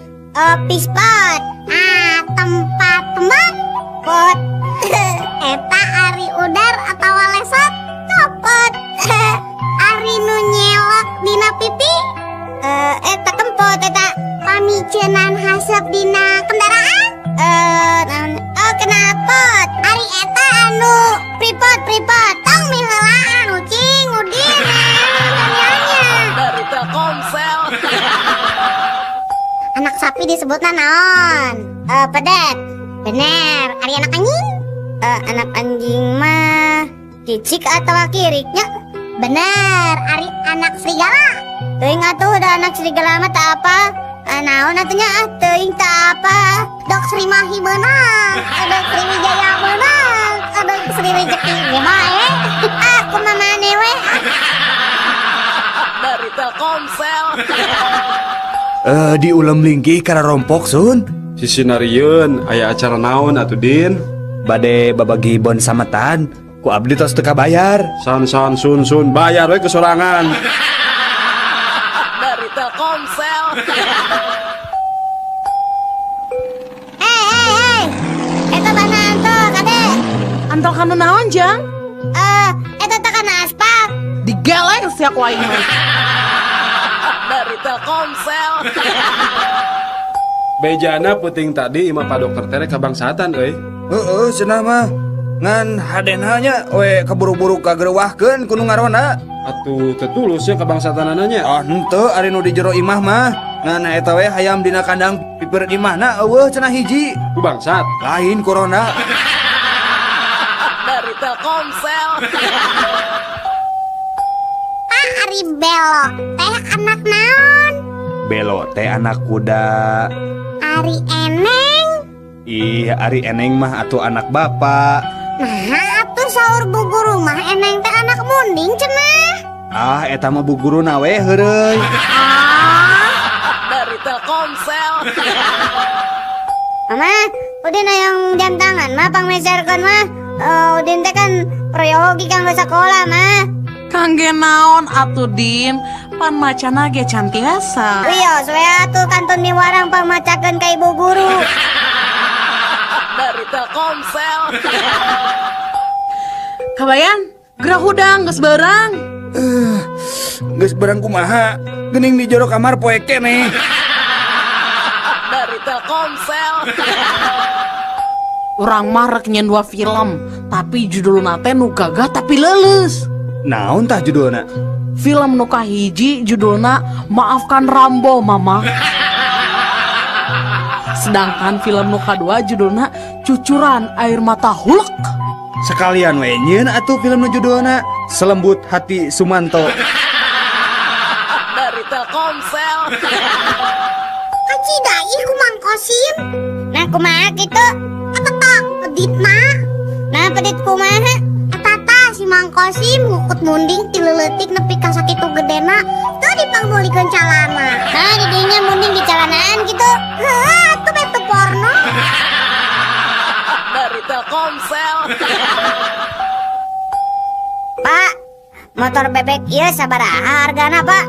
Pispot. Ah, tempat tembak. Pot. Eta ari udar atau lesot. Copot. Ari nu nyelok dina pipi. Eta kempot eta. Pamicenan hasep dina kendaraan. Oh knalpot. Ari eta anu pripot pripot. Tong miheulaan ucing udin. Dari Telkomsel. Anak sapi disebutna naon? Pedet. Bener. Ari anak anjing? Anak anjing mah cicik atau kiriknya? Bener. Ari anak serigala. Teuing atuh da anak serigala mah tak apa. Naon atunya ah teuing tak apa. Dok Sri Mahi meunang, dok Sri Wijaya meunang, dok Sri Rezeki ge bae. Ah kumaha maneh we. Dari Telkomsel. Di ulam linggih karena rompok sun. Sisi narieun aya acara naon atuh Din? Bade babagi bon sametan, ku abdi tos teu kabayar. San san sun sun bayar we kesorangan. Dari Telkomsel. Hei hei hei. Eta bana antol kade. Antol kana naon jang? Eta teh kana aspal. Digeleng sia ku aing mah. Dari Telkomsel. Bejana puting tadi imah Pak Dokter tere kabangsatan euy. Heeh, cenah mah. Ngan hadena nya we kaburu-buru kagerewahkeun ku nu ngaronda. Atuh teu tulus nya kabangsatanana nya. Ah henteu ari nu di jero imah mah. Ngan eta we hayam dina kandang pipireun imahna eueuh cenah hiji. Ku bangsat. Lain corona. Dari Telkomsel. Ah, Ari Belo teh anak naon? Belo teh anak kuda. Ari Eneng? Ih, Ari Eneng mah atuh anak bapak. Nah, atuh saur bu guru mah Eneng teh anak munding cenah. Ah, eta mah bu guruna we heureuy. Ah, dari Telkomsel. Mama, Udin hayang jam tangan mah pangmeserkeun mah. Udin teh kan proyogi kanggo sakola mah. Kangge naon atuh Din, pan macana ge can tiasa. Wios we atuh kantun miwarang pangmacakeun ka ibu guru. Dari Telkomsel. Kabayan, gerah hudang geus beurang. Geus beurang kumaha? Geuning di jero kamar poe keneh. Dari Telkomsel. Urang mah rek nyen dua film, tapi judulna teh nu gagah tapi leuleus. Naon tah judulna? Film nu kahiji judulna Maafkan Rambo Mama. Sedangkan film nu kadua judulna Cucuran Air Mata Hulk. Sekalian we nyieun atuh film nu judulna Selembut Hati Sumanto. Dari Telkomsel. Kacida ih ku Mang Kosim. Nah kumaha kitu? Eta tah peditna. Nah pedit kumaha? Eta tah si Mang Kosim ngukut munding ti leuletik nepi ka sakitu gedena teu dipangmeulikeun calana. Nah di dinya munding di calanaan kitu. Heuh atuh beh teu porno. Dari Telkomsel. Pak, motor bebek ieu sabaraha hargana, Pak?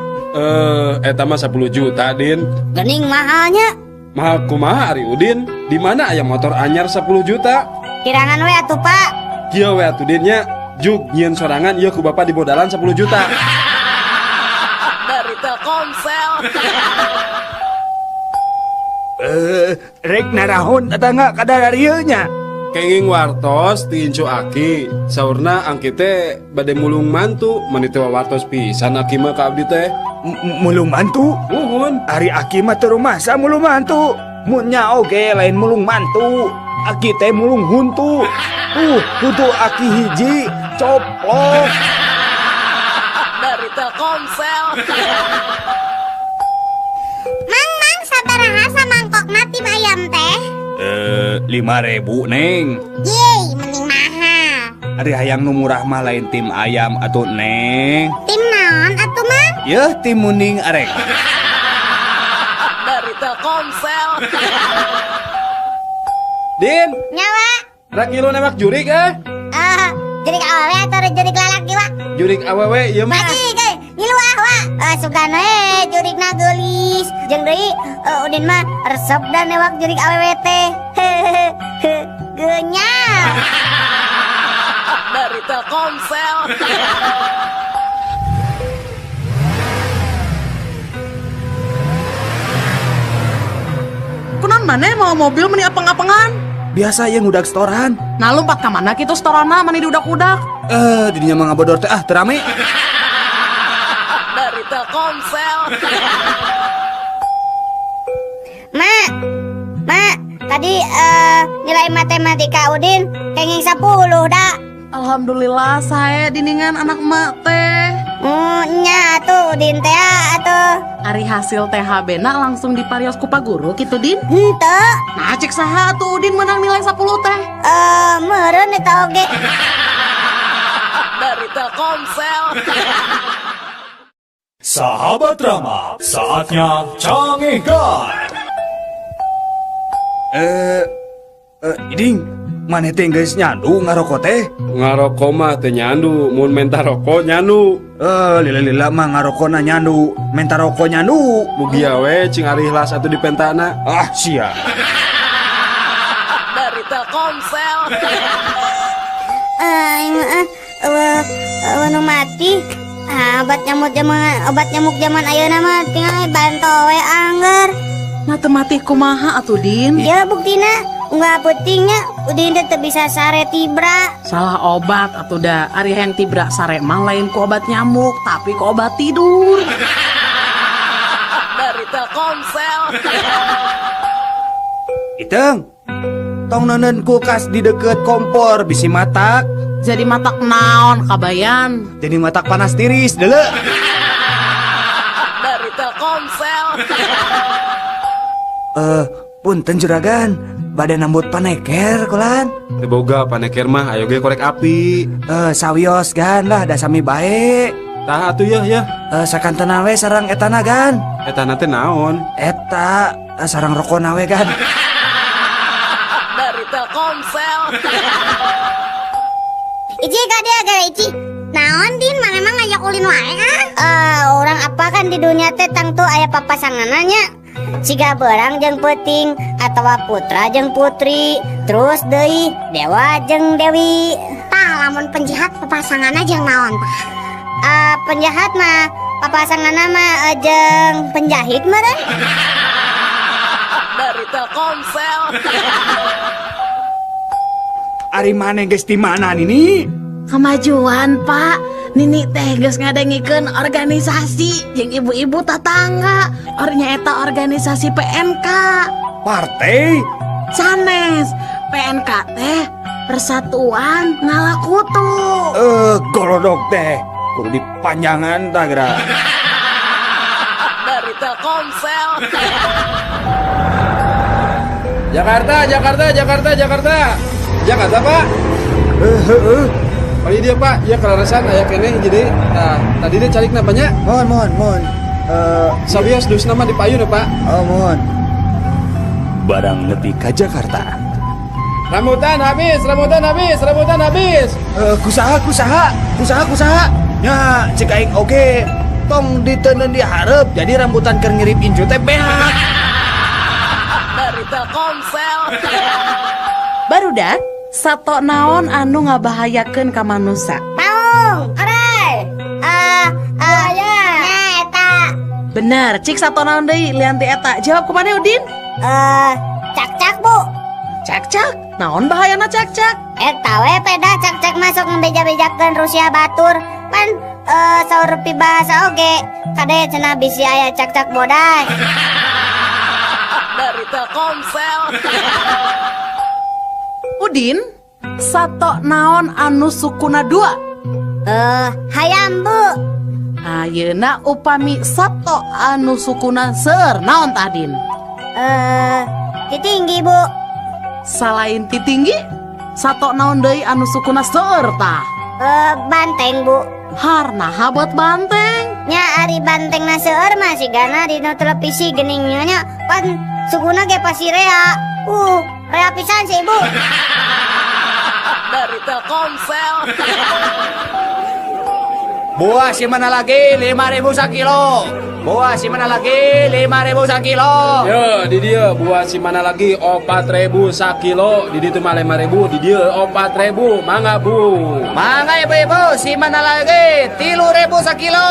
Eta mah 10 juta, Din. Geuning mahalnya. Mahal kumaha ari Udin? Di mana aya motor anyar 10 juta? Kirangan we atuh, Pak. Kieu we atuh Din nya, jug nyieun sorangan ieu ku bapak dibodalan 10 juta. Dari Telkomsel. Rek narahon tetangga kadar ieu nya. Kenging wartos ti incu aki, saurna angki teh bade mulung mantu, mani teh wartos pisan aki mah ka abdi teh. Mulung mantu? Muhun. Ari aki mah teu rumasa mulung mantu. Mun nya oge lain mulung mantu. Aki teh mulung huntu. Huntu aki hiji coplok. Dari Telkomsel. Mang, mang sabaraha samangkokna tim ayam teh? 5.000 Neng. Yeay, mending mahal. Ari hayang nu murah mah lain tim ayam atuh Neng. Tim naon atuh Mang? Yeuh tim munding arek. Dari Telkomsel. Din. Nyawa. Rek ngilu nembak jurik eh? Jurik awewe atau jurik lalaki wa? Jurik awewe ieu mah. Pasti ge ngilu ah wa. Sugan we jurikna geulis. Jeung deui Udin mah resep da newak jurik awewe teh. Geunyal. Dari Telkomsel. Kunaon maneh mau mobil meni apeng-apengan? Biasa ieu ngudak setoran. Nah lompat ka mana kitu setorana meni diudak-udak? Didinya mah ngabodor teh ah teu rame. Dari Telkomsel. Ma, ma, tadi nilai matematika Udin kenging 10 dah. Alhamdulillah saya diningan anak mak teh. Nya atuh Udin teh atuh. Ari hasil THB na langsung diparios ku Pak Guru kitu Din? Henteu. Nah cek saha atuh Udin menang nilai 10 teh? Meureun eta oge. Dari Telkomsel. Sahabat Rama, saatnya Cangegan. Iding, maneh teh geus nyandu ngaroko teh? Ngaroko mah teu nyandu, mun menta roko nyandu. Lila-lila mah ngarokona nyandu, menta roko nyandu. Mugia we cing ari ikhlas atuh dipentana. Ah, sia. Dari Telkomsel. Nu mati. Obat nyamuk zaman ayeuna mah tinggal banto we angger. Nah teu mati kumaha atuh Din? Ya buktina unggal peutingnya Udin teh teu bisa sare tibra. Salah obat atuh da. Ari hayang tibra sare mah lain ku obat nyamuk tapi ku obat tidur. Dari Telkomsel. Iteng, tong neuneun kulkas di deket kompor bisi matak. Jadi matak naon kabayan? Jadi matak panas tiris deuleu. Telkomsel. Punten juragan, bade nambut paneker kulan. Teu boga paneker mah, ayo ge korek api. Sawios gan lah, da sami bae. Tah atuh yeuh yeuh. Sakantena we sarang etana gan. Etana teh naon? Eta sarang rokona we gan. Dari Telkomsel. Ici ka dia gara Ici. Naon Din, mana emang ngajak ulin wae ah? Orang apa kan di dunia teh tangtu aya papasanganna. Siga berang jeung peuting atawa putra jeung putri, terus deui dewa jeung dewi. Tah lamun penjahat papasanganna jeung naon tah? Penjahat mah papasanganna mah jeung penjahit meureun. Dari Telkomsel. Ari maneh geus di mana Nini? Kemajuan Pak, Nini teh geus ngadengikeun organisasi jeung ibu-ibu tatangga. Ornya eta organisasi PNK. Partai? Sanes, PNK teh Persatuan Ngalakutu. Golodog teh kudu dipanjangan tah geura. Dari Telkomsel. Jakarta, Jakarta, Jakarta, Jakarta. Jakarta, Pak. Kali dia Pak, ya kelarasan aya keneh jadi. Nah, tadi dia calik napanya? Mohon, mohon. Sabios dus nama di payun ya, Pak. Oh, mohon. Barang nepi ka Jakarta. Rambutan habis, rambutan habis, rambutan habis. Kusaha, kusaha, kusaha, kusaha. Nya, cek aing oge. Tong diteundeun dihareup, jadi rambutan keur ngirip incu teh beak. Dari Telkomsel. Barudak, sato naon anu ngabahayakeun ka manusa? Maung, orai. Ya. Nah, eta. Bener, cik sato naon deui lian ti eta. Jawab kumaha Udin? Cak-cak, Bu. Cak-cak? Naon bahayana cak-cak? Eta we peda cak-cak masuk ngebeja-bejakeun Rusia batur. Pan saur bahasa oge. Kade cenah bisi aya cak-cak bodas. Dari Telkomsel. Udin, sato naon anu sukuna dua? Hayam, Bu. Ayeuna upami sato anu sukuna seueur naon tah, Din? Titinggi, Bu. Salain titinggi, sato naon deui anu sukuna seueur tah? Banteng, Bu. Harnaha buat banteng? Nya ari banteng na seueur mah sigana dina televisi geuning nya pan sukuna ge pasti rea. Rea pisan sih, Ibu. Dari Telkomsel. Buah si mana lagi 5.000 sakilo. Buah si mana lagi 5.000 sakilo. Yo, di dia buah si mana lagi 4.000 sakilo. Di ditu mah 5.000, di dia 4.000. Mangga, Bu. Mangga ibu-ibu, si mana lagi 3.000 sakilo.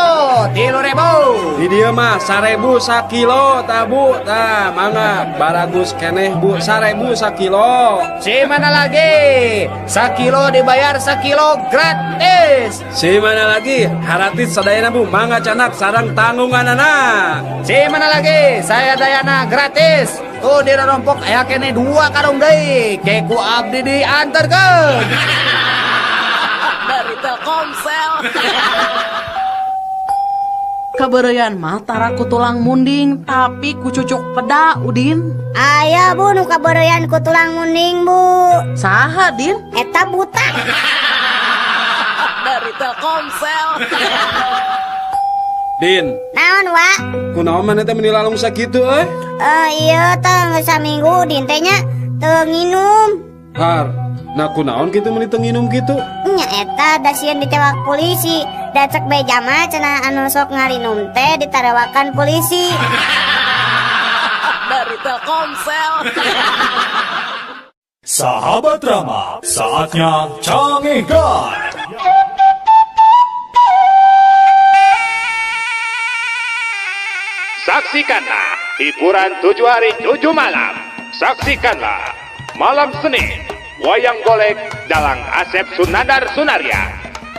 3.000. Di dia mah 1.000 sakilo tah, Bu. Tah, mangga baragus keneh, Bu. 1.000 sakilo. Si mana lagi? Sakilo dibayar sakilo gratis. Si mana lagi? Haratis sadayana, Bu. Mangga canak sarang tanggunganana. Si mana lagi? Saya dayana gratis. Tuh di rompok aya kene 2 karung deui. Ke ku abdi diantarkeun. Dari Telkomsel. Kabeureuyan mah tara ku tulang munding tapi ku cucuk peda, Udin. Aya, Bu, nu kabeureuyan ku tulang munding, Bu. Saha, Din? Eta buta. Dari Telkomsel. Din. Naon, Wak? Kunaon maneh teh meuni lalung sakitu euy? Iya teh geus saminggu Din teh nya teu nginum. Har, nah kunaon kitu meuni teu nginum kitu? Nya eta da sieun ditewak polisi. Da cek beja mah cenah anu sok ngarinum teh ditarewakan polisi. Dari Telkomsel. Sahabat Rama, saatnya canggihkan. Saksikanlah hiburan 7 hari 7 malam. Saksikanlah malam Senin wayang golek dalang Asep Sunandar Sunarya.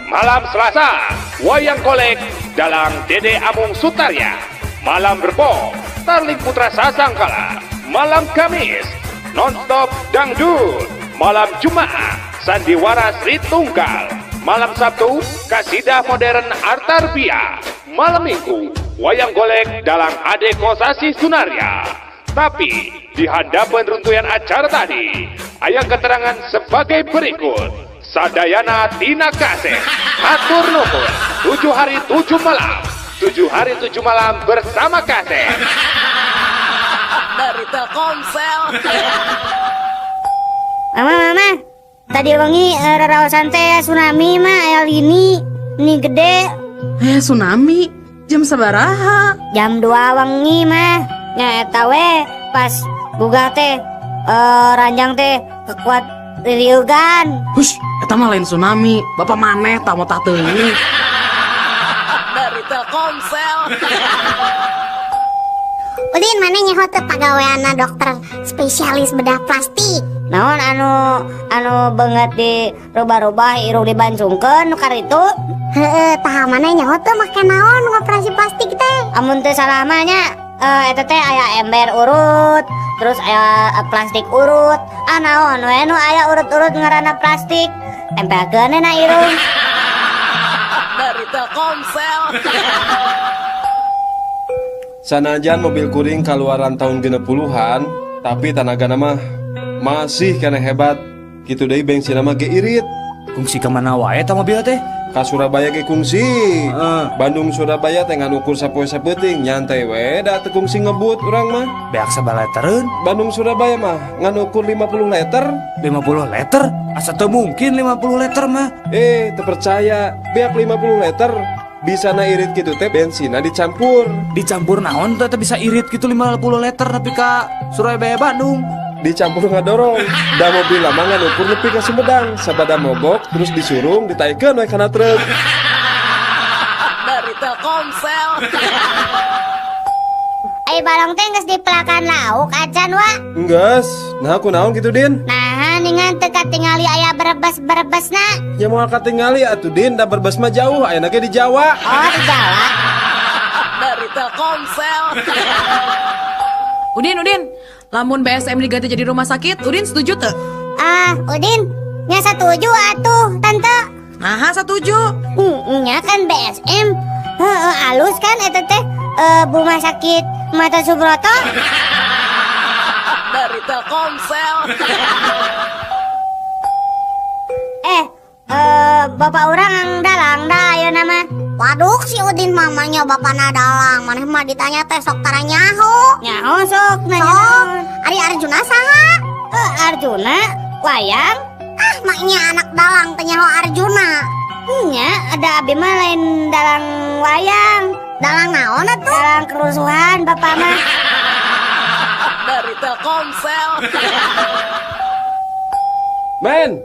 Malam Selasa wayang golek dalang Dede Amung Sutarya. Malam Rebo Tarling Putra Sasangkala. Malam Kamis nonstop dangdut. Malam Jumat Sandiwara Sri Tunggal. Malam Sabtu Kasidah Modern Artarbia. Malam Minggu Wayang golek dalang Ade Kosasi Sunarya. Tapi di hadapan runtuyan acara tadi, aya keterangan sebagai berikut. Sadayana tina kaset, hatur nuhun, 7 hari 7 malam, 7 hari 7 malam bersama kaset. Dari Telkomsel. Mama, mama, tadi wengi raraosan teh tsunami mah aya lini, ini gede. Tsunami? Jam sabaraha? Jam 2 wengi mah. Nya eta we pas buka teh ranjang teh kekuat ririugan. Hush, eta mah lain tsunami. Bapak maneh tah motah teuing. Dari Telkomsel. Udin mana nyaho teu pagaweanna dokter spesialis bedah plastik. Naon anu beungeut di rubah-rubah irung dibancungkeun nu karitu? Heeh, tah mana nyaho teu make naon ngoperasi plastik teh? Amun teu salah mah nya eta teh aya ember urut, terus aya plastik urut. Ah naon we nu aya urut-urut ngaranna plastik. Tempelkeun na irung. Dari Telkomsel. Sanajan mobil kuring kaluaran tahun 60-an, tapi tanagana mah masih kena hebat. Kitu deui bensin mah ge irit. Kungsi ka mana wae eta mobil teh? Ka Surabaya ge kungsi. Bandung Surabaya teh ngan ukur sapoe sapeuting, nyantai we da teu kungsi ngebut urang mah. Beak sabaraha litereun? Bandung Surabaya mah ngan ukur 50 liter. 50 liter? Asa teu mungkin 50 liter mah. Teu percaya, beak 50 liter. Bisa na irit gitu teh bensinna dicampur. Dicampur naon teh bisa irit gitu 50 liter nepi ka Surabaya Bandung. Dicampur ngadorong. Da mobil lama ngan ukur nepi ka Sumedang, sabada mogok terus disurung ditaikeun we kana truk. Dari Telkomsel. Ai balong teh geus dipelakan lauk acan wa? Enggeus. Nah kunaon kitu Din? Nah ningan teu katingali aya berebes-berebesna. Ya moal katingali atuh Din, da berebes mah jauh, ayeuna ge di Jawa. Oh, di Jawa. Dari Telkomsel. Udin, Udin, lamun BSM diganti jadi rumah sakit, Udin setuju teu? Ah, Udin, nya setuju atuh, Tante. Nah, setuju. Nya kan BSM. Heeh, alus kan eta teh rumah sakit Mata Subroto. Dari Telkomsel. Bapak urang dalang dah ayeuna mah. Waduh, si Udin mamanya bapana dalang. Maneh mah ditanya teh sok tara nyaho. Nyaho sok nanya. Sok. Ari Arjuna saha? Arjuna wayang. Ah, maknya anak dalang teh nyaho Arjuna. Nya, ada abi mah lain dalang wayang. Dalang naon atuh? Dalang kerusuhan bapak mah. Dari Telkomsel. Men,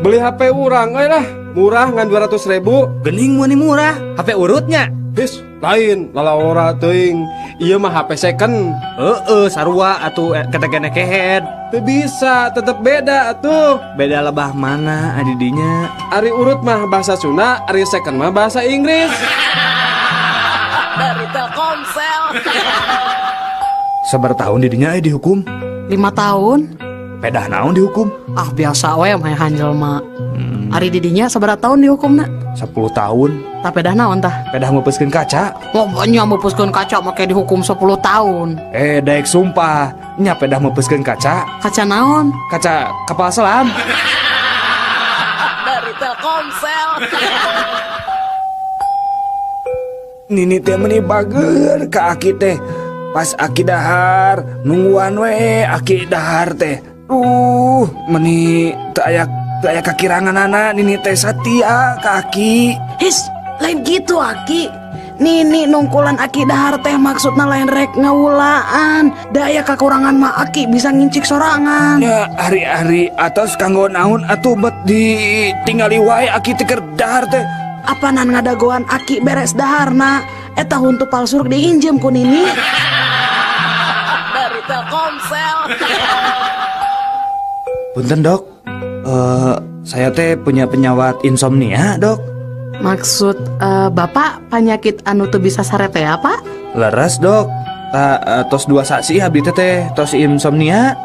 beli HP urang euy lah. Murah ngan 200.000. Gening mun murah, HP urutnya. His, lain lalaora teuing. Ieu mah HP second. Heeh, sarua atuh ketegene kehead. Teu bisa, tetep beda atuh. Beda lebah mana adidinya? Ari urut mah bahasa Sunda, ari second mah bahasa Inggris. Dari Telkomsel. Sabar tahun didinya dihukum? 5 tahun. Pedah naon dihukum? Ah biasa we mah hanjel mah. Ari didinya sabaraha tahun dihukumna? 10 tahun. Tah pedah naon tah? Pedah meupeuskeun kaca. Wah, nya meupeuskeun kaca make dihukum 10 tahun. Daek sumpah, nya pedah meupeuskeun kaca. Kaca naon? Kaca kapal selam. Dari Telkomsel. Nini teh meni bager ka aki teh. Pas aki dahar, nungguan we aki dahar teh. Meni teu aya kakiranganana nini teh satia ka aki. His, lain gitu aki. Nini nungkulan aki dahar teh maksudna lain rek ngawulaan. Da aya kakurangan mah aki bisa ngincik sorangan. Ya hari-hari atos kanggo naon atuh bet ditingali wae aki teh keur dahar teh. Apanan ngadagoan aki beres daharna eta huntu palsu diinjem ku Nini. Dari Telkomsel. Punten dok, saya teh punya penyawat insomnia dok. Maksud bapak penyakit anu teu bisa sare teh apa? Leres dok, tos 2 sasi abdi teh tos insomnia.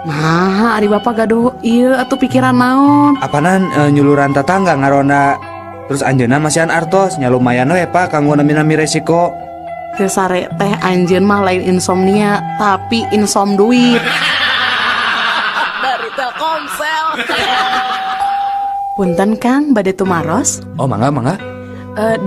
Nah, ari bapak gaduh ieu atuh pikiran naon? Apanan nyuluran tatangga ngaronda. Terus anjeunna masihan artos nya lumayan we Pak kanggo nami-nami resiko. Teu sare teh anjeun mah lain insomnia, tapi insom duit. Dari Telkomsel. Punten Kang, bade tumaros. Oh, mangga mangga.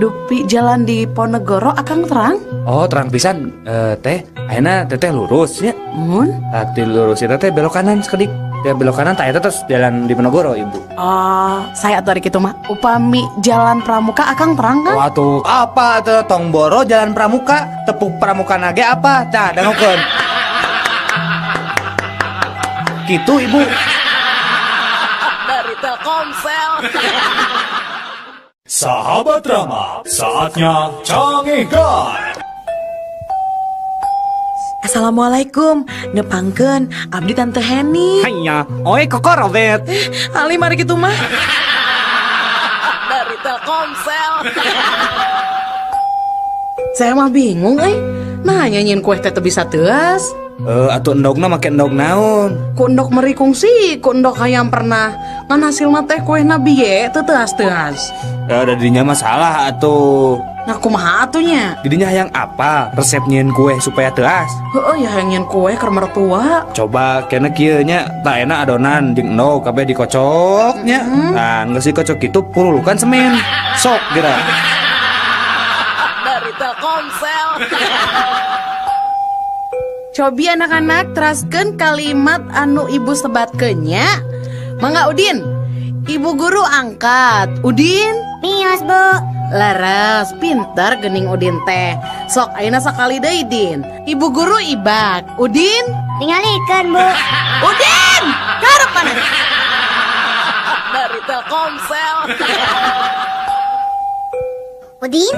Dupi jalan di Ponegoro akang terang? Oh, terang pisan. Teh, ayeuna teteh lurus nya. Mun? Tah lurus eta teh belok kanan sakedik. Teh belok kanan tah eta terus jalan di Ponegoro, Ibu. Oh, saya atuh ari kitu mah. Upami jalan Pramuka akang terang kan? Wah tuh, apa tuh tong boro jalan Pramuka, tepuk Pramuka nage apa? Tah dangukeun. Kitu Ibu. Dari Telkomsel. Sahabat Rama, saatnya Canggihkan. Assalamualaikum, nepangkeun abdi Tante Heni. Hanya, oi koko Robert. Ali mari kitu mah. Dari Telkomsel. Saya mah bingung euy. Nah nyanyiin kue teh teu bisa teuas. Atuh endogna make endog naon? Ku endog meri kungsi, ku endog hayam pernah. Ngan hasilna teh kuehna bieu teu teuas-teuas. Ya da dinya masalah atuh. Nah kumaha atuh nya? Didinya hayang apa resep nyieun kue supaya teuas? Heueuh ya hayang nyieun kue keur mertua. Coba kena kieu nya, tah enak adonan jeung endog kabeh dikocok nya. Nah, geus dikocok kitu purulukan semen. Sok geura. Dari Telkomsel. Cobi anak-anak teraskeun kalimat anu ibu sebatkeun nya. Mangga Udin. Ibu guru angkat. Udin? Mios, Bu. Leres, pinter gening Udin teh. Sok ayeuna sakali deui Din. Ibu guru ibak. Udin? Tingalikeun, Bu. Udin! Karep mana? Dari Telkomsel. Udin?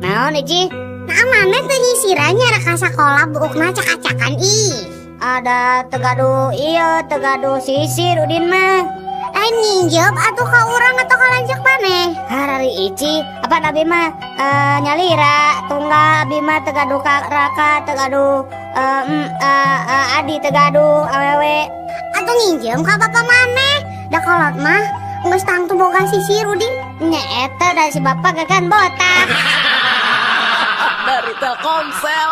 Naon, Ici? Nah, mana teh nyisirannya reka sakola buukna cak-cakan ih. Ada tegadu iya, tegadu sisir Udin mah. Lain nginjep atuh ka urang atau ka lanceuk maneh. Harari Ici, apa abi mah nyalira tunggal abi mah tegadu ka raka, tegadu adi tegadu awewe. Atuh nginjem ka bapak maneh. Da kolot mah geus tangtu boga sisir Udin. Nya eta da si bapak gagan botak. Dari Telkomsel.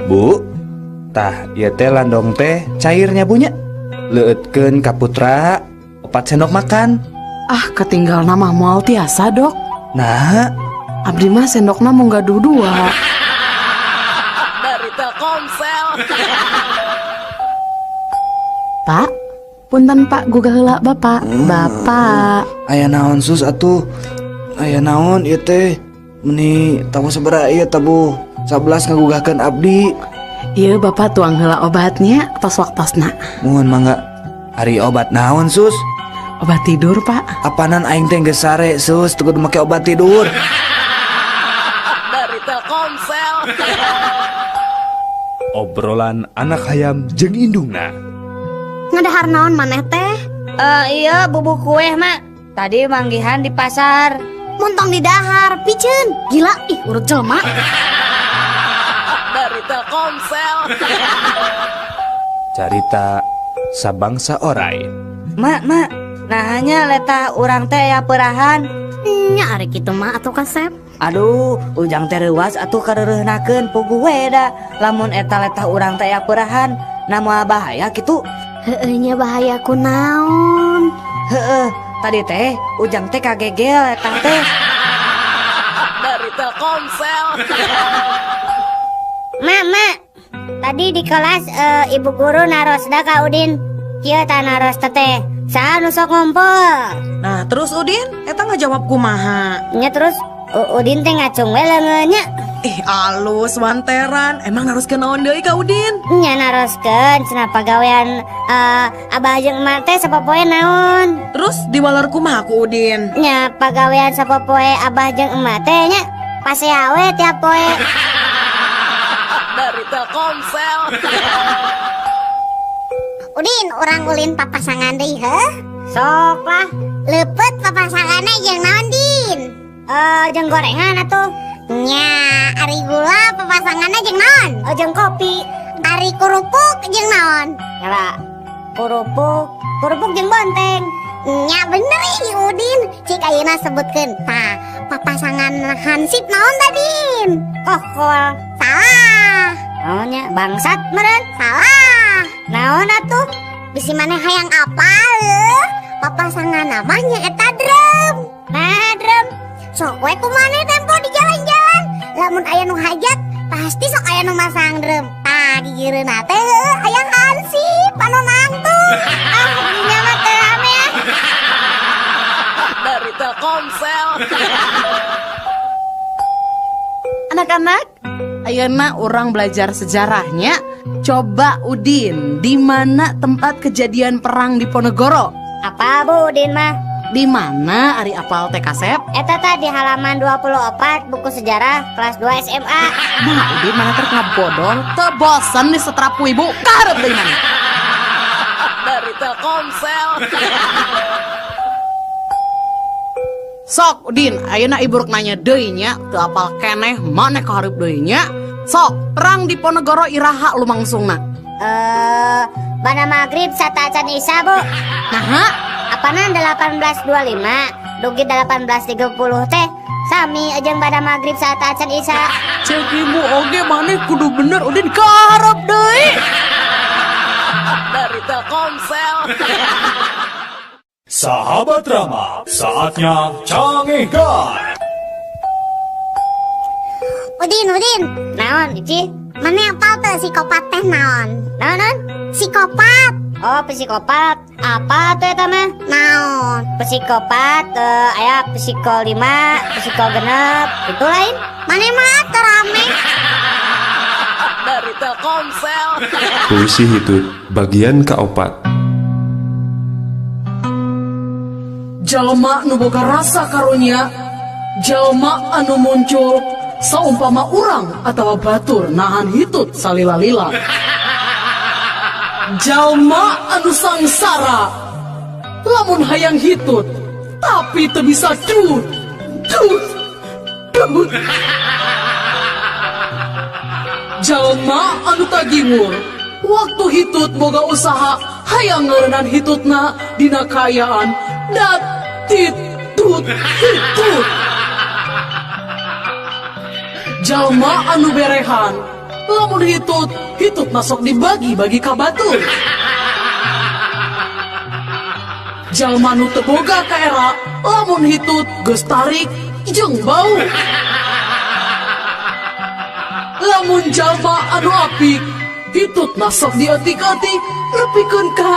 Bu, tah ieu teh landong teh cairnya punya. Leueutkeun ka putra 4 sendok makan. Ah, ketinggal nama moal tiasa, Dok. Nah, abdi mah sendokna mung gaduh 2. Dari Telkomsel. Pak, punten Pak gugah heula Bapak. Bapak. Aya naon sus atuh? Aya naon ieu teh? Meni tabuh sabaraha ieu tabuh 11 ngagugahkeun abdi. Ieu Bapak tuang heula obatnya tos waktosna. Muhun mangga. Ari obat naon sus? Obat tidur, Pak. Apanan aing teh geus sare sus, teu kudu make obat tidur. Dari Telkomsel. Obrolan anak hayam jeung indungna. Ngadahar naon maneh teh? Iya bubuk kue, Mak. Tadi manggihan di pasar. Montong di dahar, piceun. Gila, ih urut jelema. Dari Telkomsel. Carita sabangsa orai. Mak, mak, nah hanya letah urang teh ya perahan. Nya ari kitu mah atuh kasep. Aduh, ujang teh reuas atuh kareureunahkeun puguh we da. Lamun eta letah urang teh ya perahan, nah moal bahaya kitu. Heueuh nya bahaya kunaon? Heueuh, tadi teh ujang teh kagegel letah teh. Dari Telkomsel. Mak, mak, tadi di kelas ibu guru narosna ka Udin. Kieu tah naros teh. Saha nu sok ngumpul? Nah, terus Udin eta ngajawab kumaha? Nya terus Udin teh ngacung we leungeun nya. Ih, alus wanteran. Emang naroskeun naon deui ka Udin? Nya naroskeun cenah pagawean abah jeung emak teh sapopoe naon. Terus diwaler kumaha ku Udin? Nya pagawean sapopoe abah jeung emak teh nya pasea we tiap poe. Dari Telkomsel. Udin, urang ulin papasangan deui heuh? Sok lah. Leupeut papasanganna jeung naon, Din? Jeung gorengan atuh. Nya, ari gula papasanganna jeung naon? Jeung kopi. Ari kerupuk jeung naon? Nyala. Kerupuk jeung bonteng. Nya bener ih Udin. Cik ayeuna sebutkeun. Tah, Papasangan hansip naon tadin? Kokol. Salah. Naonnya bangsat meren? Salah. Naon atuh? Bisi maneh hayang apa? Papasangan namanya eta drum. Nah, drum. Sok we ku maneh tempo di jalan-jalan. Lamun aya nu hajat, pasti sok aya nu masang drum. Tah gigireunna teh aya hansip anu nangtung. Ah, dunya mah teu rame ah. Dari Telkomsel. Anak-anak, ayeuna urang belajar sejarahnya. Coba Udin, di mana tempat kejadian perang Diponegoro? Apa Bu Udin mah? Di mana ari apal teh kasep? Eta tah di halaman 24 buku sejarah kelas 2 SMA. Nah, Udin mana teh ngabodor, teu bosen disetrap ku ibu, kaharep deui mana? Dari Telkomsel. Sok Udin, ayeuna ibu rek nanya deui nya, teu apal keneh maneh kaharep deui nya. Sok, perang Diponegoro iraha lumangsungna? Bana maghrib sateuacan Isya, Bu. Naha? Apanan 1825 dugi 1830 teh sami jeung bada maghrib sateuacan Isya. Cek ibu oge maneh kudu bener Udin kaharep deui. Dari Telkomsel. Sahabat Rama, saatnya Cangehgar. Udin, Udin. Naon, Ici? Maneh apal teu psikopat teh naon? Naon, naon? Psikopat. Oh, psikopat. Apa tuh eta mah? Naon? Psikopat, aya psiko 5, psiko 6, itu lain. Maneh mah teu rame. Dari Telkomsel. Puisi Hitut bagian keempat. Jalma nu boga rasa karunya, jalma anu muncul saumpama urang atawa batur nahan hitut salila-lila. Jalma anu sangsara lamun hayang hitut tapi teu bisa dut dut dut. Jalma anu tagiwur waktu hitut boga usaha hayang ngarenan hitutna dina kaayaan dat tit tut hitut. Jalma anu berehan lamun hitut hitut masuk dibagi-bagi ka batur. Jalma nu teu boga kaera lamun hitut geus tarik jeung bau. Lamun jalma anu apik hitut masuk dietik-etik nepikeun ka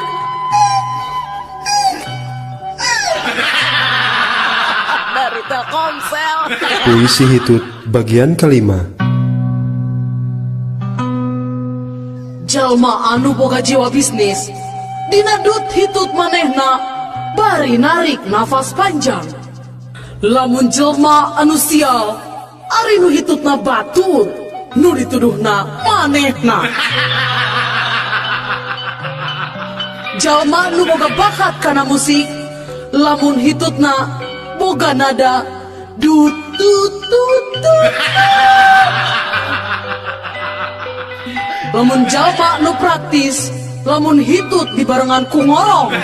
Dari Telkomsel. Puisi Hitut bagian kelima. Jalma anu boga jiwa bisnis dina dut hitut manehna bari narik nafas panjang. Lamun jelma anu sial ari nu hitutna batur nu dituduhna manehna. Jalma nu boga bakat kana musik lamun hitutna boga nada dut dut dut dut. Lamun jalma nu praktis lamun hitut dibarengan ku ngorong.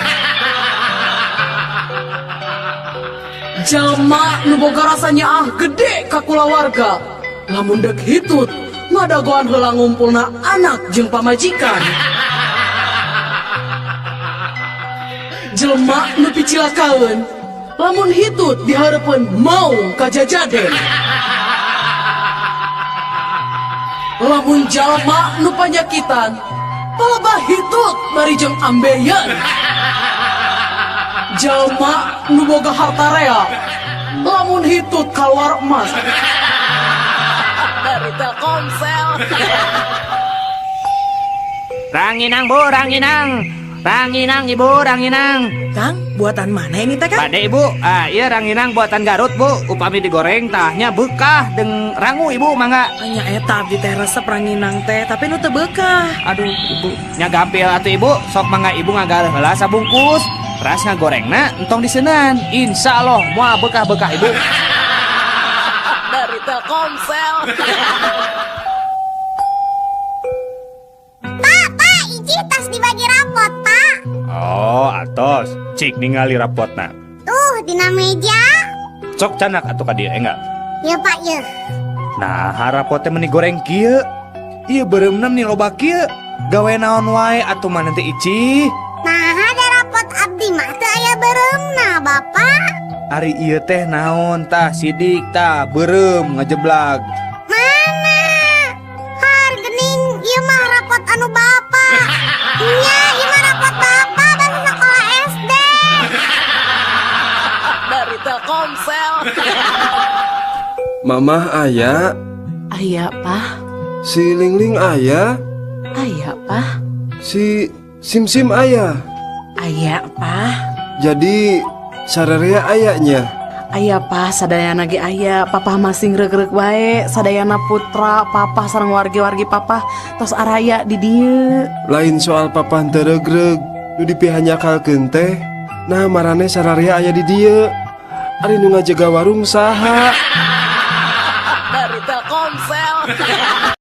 Jalma nu boga rasanya ah gede ka kulawarga lamun dek hitut ngadagoan heula ngumpulna anak jeung pamajikan. Jelma nu picilakaeun lamun hitut dihareupeun maung kajajaden. Lamun jalma nu panyakitan palebah hitut bari jeung ambeien. Jalma nu boga harta rea lamun hitut kaluar emas. Dari Telkomsel. Ranginang Bu, ranginang. Ranginang Ibu, ranginang. Kang, buatan mana ini teh Kang? Bade Ibu, iya ranginang buatan Garut Bu. Upami digoreng tahnya bekah deng rangu Ibu mangga. Nya eta abdi teh resep ranginang teh, tapi nu teu bekah. Aduh Ibu, nya gampil atuh Ibu, sok mangga Ibu ngagaleuh heula sabungkus. Teras ngagorengna entong diseunan. Insya Allah moal bekah-bekah Ibu. Dari Telkomsel. Pak, Pak, Ici tas dibagi rapot, Pak. Oh, atos. Cik ningali rapotna. Tuh, dina meja. Sok candak atuh ka dieu enggak. Ya Pak ya. Nah, rapot teh meni goreng kieu. Ieu beureumna meni loba kieu. Gawe naon wae atuh maneh teh Ici? Nah, ada rapot abdi mah teu aya beureumna, Bapak. Ari ieu teh naon tah sidik tah beureum ngajeblag. Mana? Har gening ieu mah rapot anu Bapak. Nya, ieu mah rapot Bapak basa sekolah SD. Dari Telkomsel. Mamah aya, Aya, Pak. Si Lingling aya, Aya, Pak. Si Sim Sim aya. Aya, Pak. Jadi sararea ayanya. Aya, Pak, sadayana ge aya. Papa masih regreg wae, sadayana putra, papa sareng wargi-wargi papa tos araya di dieu. Lain soal papa teu regreg, nu dipihanyakalkeun teh. Nah, marane sararea aya di dieu. Ari nu ngajaga warung saha? Dari Telkomsel.